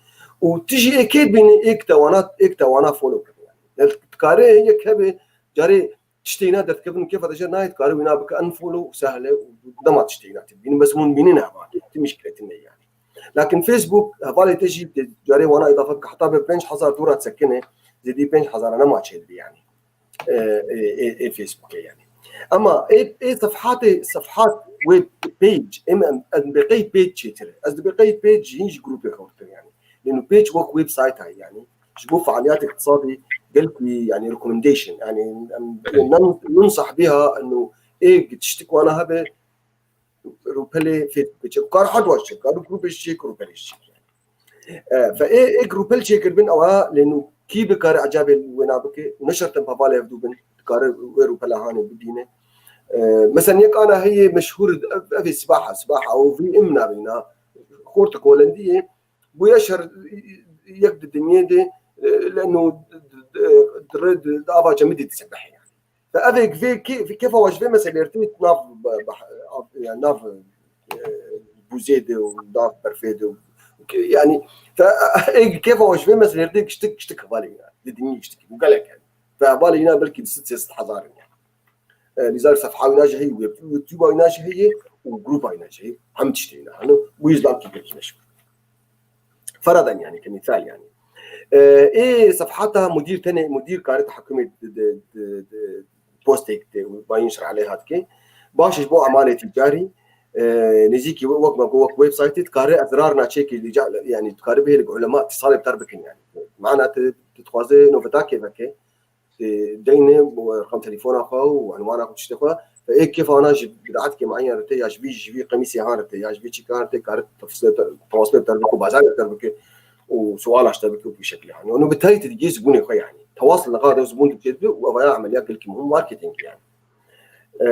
Û tu jî êkê dibîne, êk te wana, êk te wana follow kirin yanî. Dikare yek hebe, carê tiştê îna derdikevin û kêfa te jê nayê, dikare wîna bike unfollow û sehl e û dema tiştê îna tê bînin, bes hûn bînin hema, tu mîşkile tune yanî. Lakin Facebook, hevalê te jî carê wana îdafe bike, heta be pênc hezar dûra sekine, zêdî pênc hezar nema çêdibî yanî. E, e, e, e Facebook e yanî. Ama e, e sefhatê, sefhat wê page, em, em, em bê qey page çêtir e. Ez dibê qey page hîn ji grûpê xewtir yanî. Lêno page wek website ay yanî. Ji bo fealiyat iqtisadî gelkî, yanî recommendation, yanî em, em, nan, nun sahbiha, eno ê tiştik wana hebe, rûpelê Facebookê çêk, kar hard waş çêk, kar grûpê çêk, rûpelê çêk. E, fe ê, ê rûpel çêkirbin, ewa lê nû kî bikare ecabê wêna bike, û ne şertin hevalê hevdû bin, dikare wê rûpela hanê bibîne. E, mesela yek ana heye meşhûr, ev, ev ê Sibaha, Sibaha, û vî im navîna, xortik Holandiyê, bûye şer, yek di dinyê de, e, leno di, di, di, di, di ava cemidî disebehe yani. Ve ev ê vê kê-, kêfa wa ji vê meselê re tê nav, ba-, ba-, av-, yani nav, e, buzê de û nav berfê de û ke-, yani, fe, ê kêfa wa ji vê meselê re tê giştik, giştik hevalê ya. Di dinyê giştik. Bu gelek yani. Ve hevalê yine belki di sed sê sed hezar yani. E, lîzar sefha wîna jî heye, web-, YouTube wîna jî heye û grupa wîna jî heye. Hem tiştê wîna hene. Bu yüzden ki pek meşhur. Feradan yani, ki misal yani. E, ê sefhata mudîr tenê, mudîr kare tehakumê di, di, di, di postek de û bayîn şer aleyha dike. Baş ji bo emalê tîcarî, e, nêzîkî wek me got, wek websaytê dikare ezrarna çêkê, yani dikare bihêle ulema îtîsalê bi te re bikin yani. Mana tu, tu dixwaze novetakê veke, e, deyne bo rqem telefona xwe û unwana xwe, tiştê xwe. Ve ê kêfa wana ji bidaetkê mueyen re tê, ya ji vî, ji vî qemîsê han re tê, ya ji vî çîkan re tê, kare tefsîlê te, tewasîlê bi te re bike û bazarê bi te re bike û suala ji te bike û bi şekilê hani. Onu bi tayî tu digê zibûnê xwe yani. Tewas li nexwe de zibûn tu çêdibe û ev ya emeliya gelkî muhim marketing yani. E,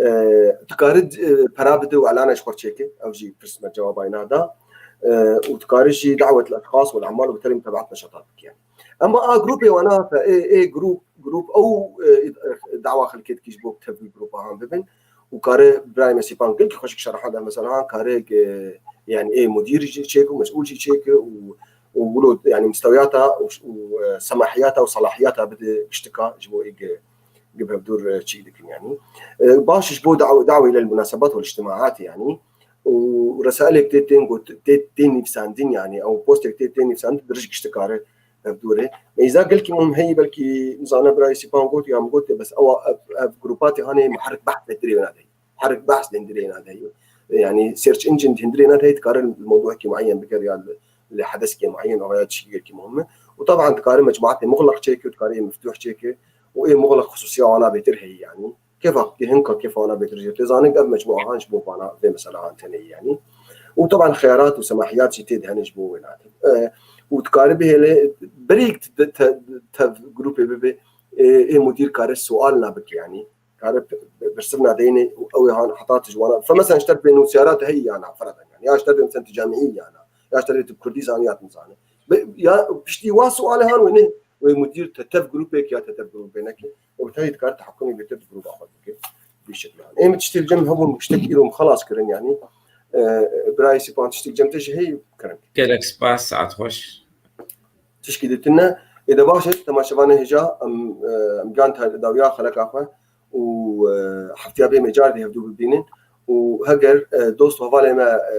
e, tu kare, e, pera bide û elana ji xwe çêke. Ev jî pirs me cewabay nada. E, û tu kare jî dawet li eşxas û li emal û bi terî mutabaet neşatat bike. Ema a grûpê wana, ê, ê grûp, grûp ew, e, dawa xelkê dikî ji bo tev wî grûpa han bibin û kare birayê me Sîpan gelkî xweşik şerhan de mesela han kare, e, yani ê mudîr jî çêke û mesûl jî çêke û, û wilo yani mistewiyata û, û, e, semahiyata û salahiyata bide giştika ji bo ê ge-, ge bi hevdûr, e, çîk dikin yani. E, baş ji bo daw-, dawê lil munasebat wal îctimaat yani. Û resailek tê tên got, tê, tê nivîsandin yani, ew postek tê, tê nivîsandin dirij giştikare hevdûrê. Meyza gelkî muhim heyî, belkî nizane birayê Sîpan got ya min got, bes ewa ev, ev grûpa tê hanê muherrik behs lê dirê wêna de. Muherrik behs lê dirê wêna de. Yani search engine hindrê ne heyî dikare mewduekî mueyen bikir ya li, li hedeskê mueyen, ew ya tişkî gelkî muhim e. Û taban dikare mecmuatê muxleq çêke, dikare ê miftuh çêke û ê muxleq xusûsiya wana bêtir heyî yani. Kêfa, kê hinka kêfa wana bêtir jê. Tê zanin ev mecmua han ji bo vana vê mesela han tenê yani. Û taban xeyarat û semahiyat jî tê de hene ji bo wê nate. E, û dikare bihêle berîk te, te, tev grûpê bibe, e, ê mudîr kare sual nabike yani. Kare p-, p-, pirsivna deyne û ew ê han heta tu ji wana. Fe mesela ji terfê nûsiyara te heyî yana, fereden yani. Ya ji terfê mesela tu camiî yana. Ya ji terfê tu kurdî zanî ya tu nizane. Be-, ya piştî wa sualê han wê ne, wê mudîr te tev grûpek ya te tev grûpê neke. Û te heyî dikare tehekumî bêtir di grûba xwe bike. Bi şekil han. Ê min tiştê li cem hebûn tiştek îro min xelas kirin yani. E, birayê Sîpan tiştek cem te jî heyî kirin. Gelek spas, saet xweş. Tişkî di tune. Ê de baş e, temaşevanê hêja, em, e, em gihan te dawiya xeleka xwe û, e, heftiya bê me car dî hevdû bibînin û heger, e, dost û hevalê me, e,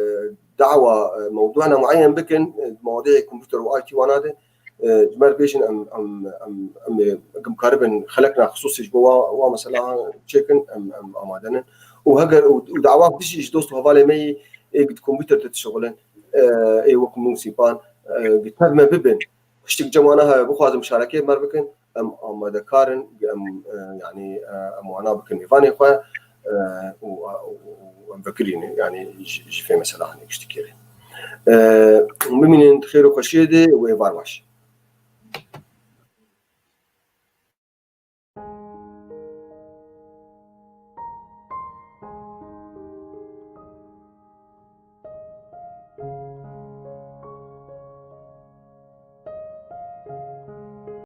dawa, e, mewdûana mueyen bikin, e, mewdûyê kompûter û I T wana de, e, ji me re bêjin em, em, em, em, e, em karibin xelekna xisûsî ji bo wa, wa mesela çêkin, em, em amade nin. Û heger û, û dawa dijî ji dost û hevalê me yî ê di kompûter de dişixulin, e, ê wek min û Sîpan, e, bi tev me bibin. Tiştek cem wana heye, bixwazin muşarekeyê bi me re bikin, em amadekar in, em, e, yani, e, em wana bikin mêvanê xwe, e, û, û, û, û em vekirî ne, yani ji, ji vê mesela hanê giştikê re. E, bimînin di xêr û xweşiyê de û êvar baş.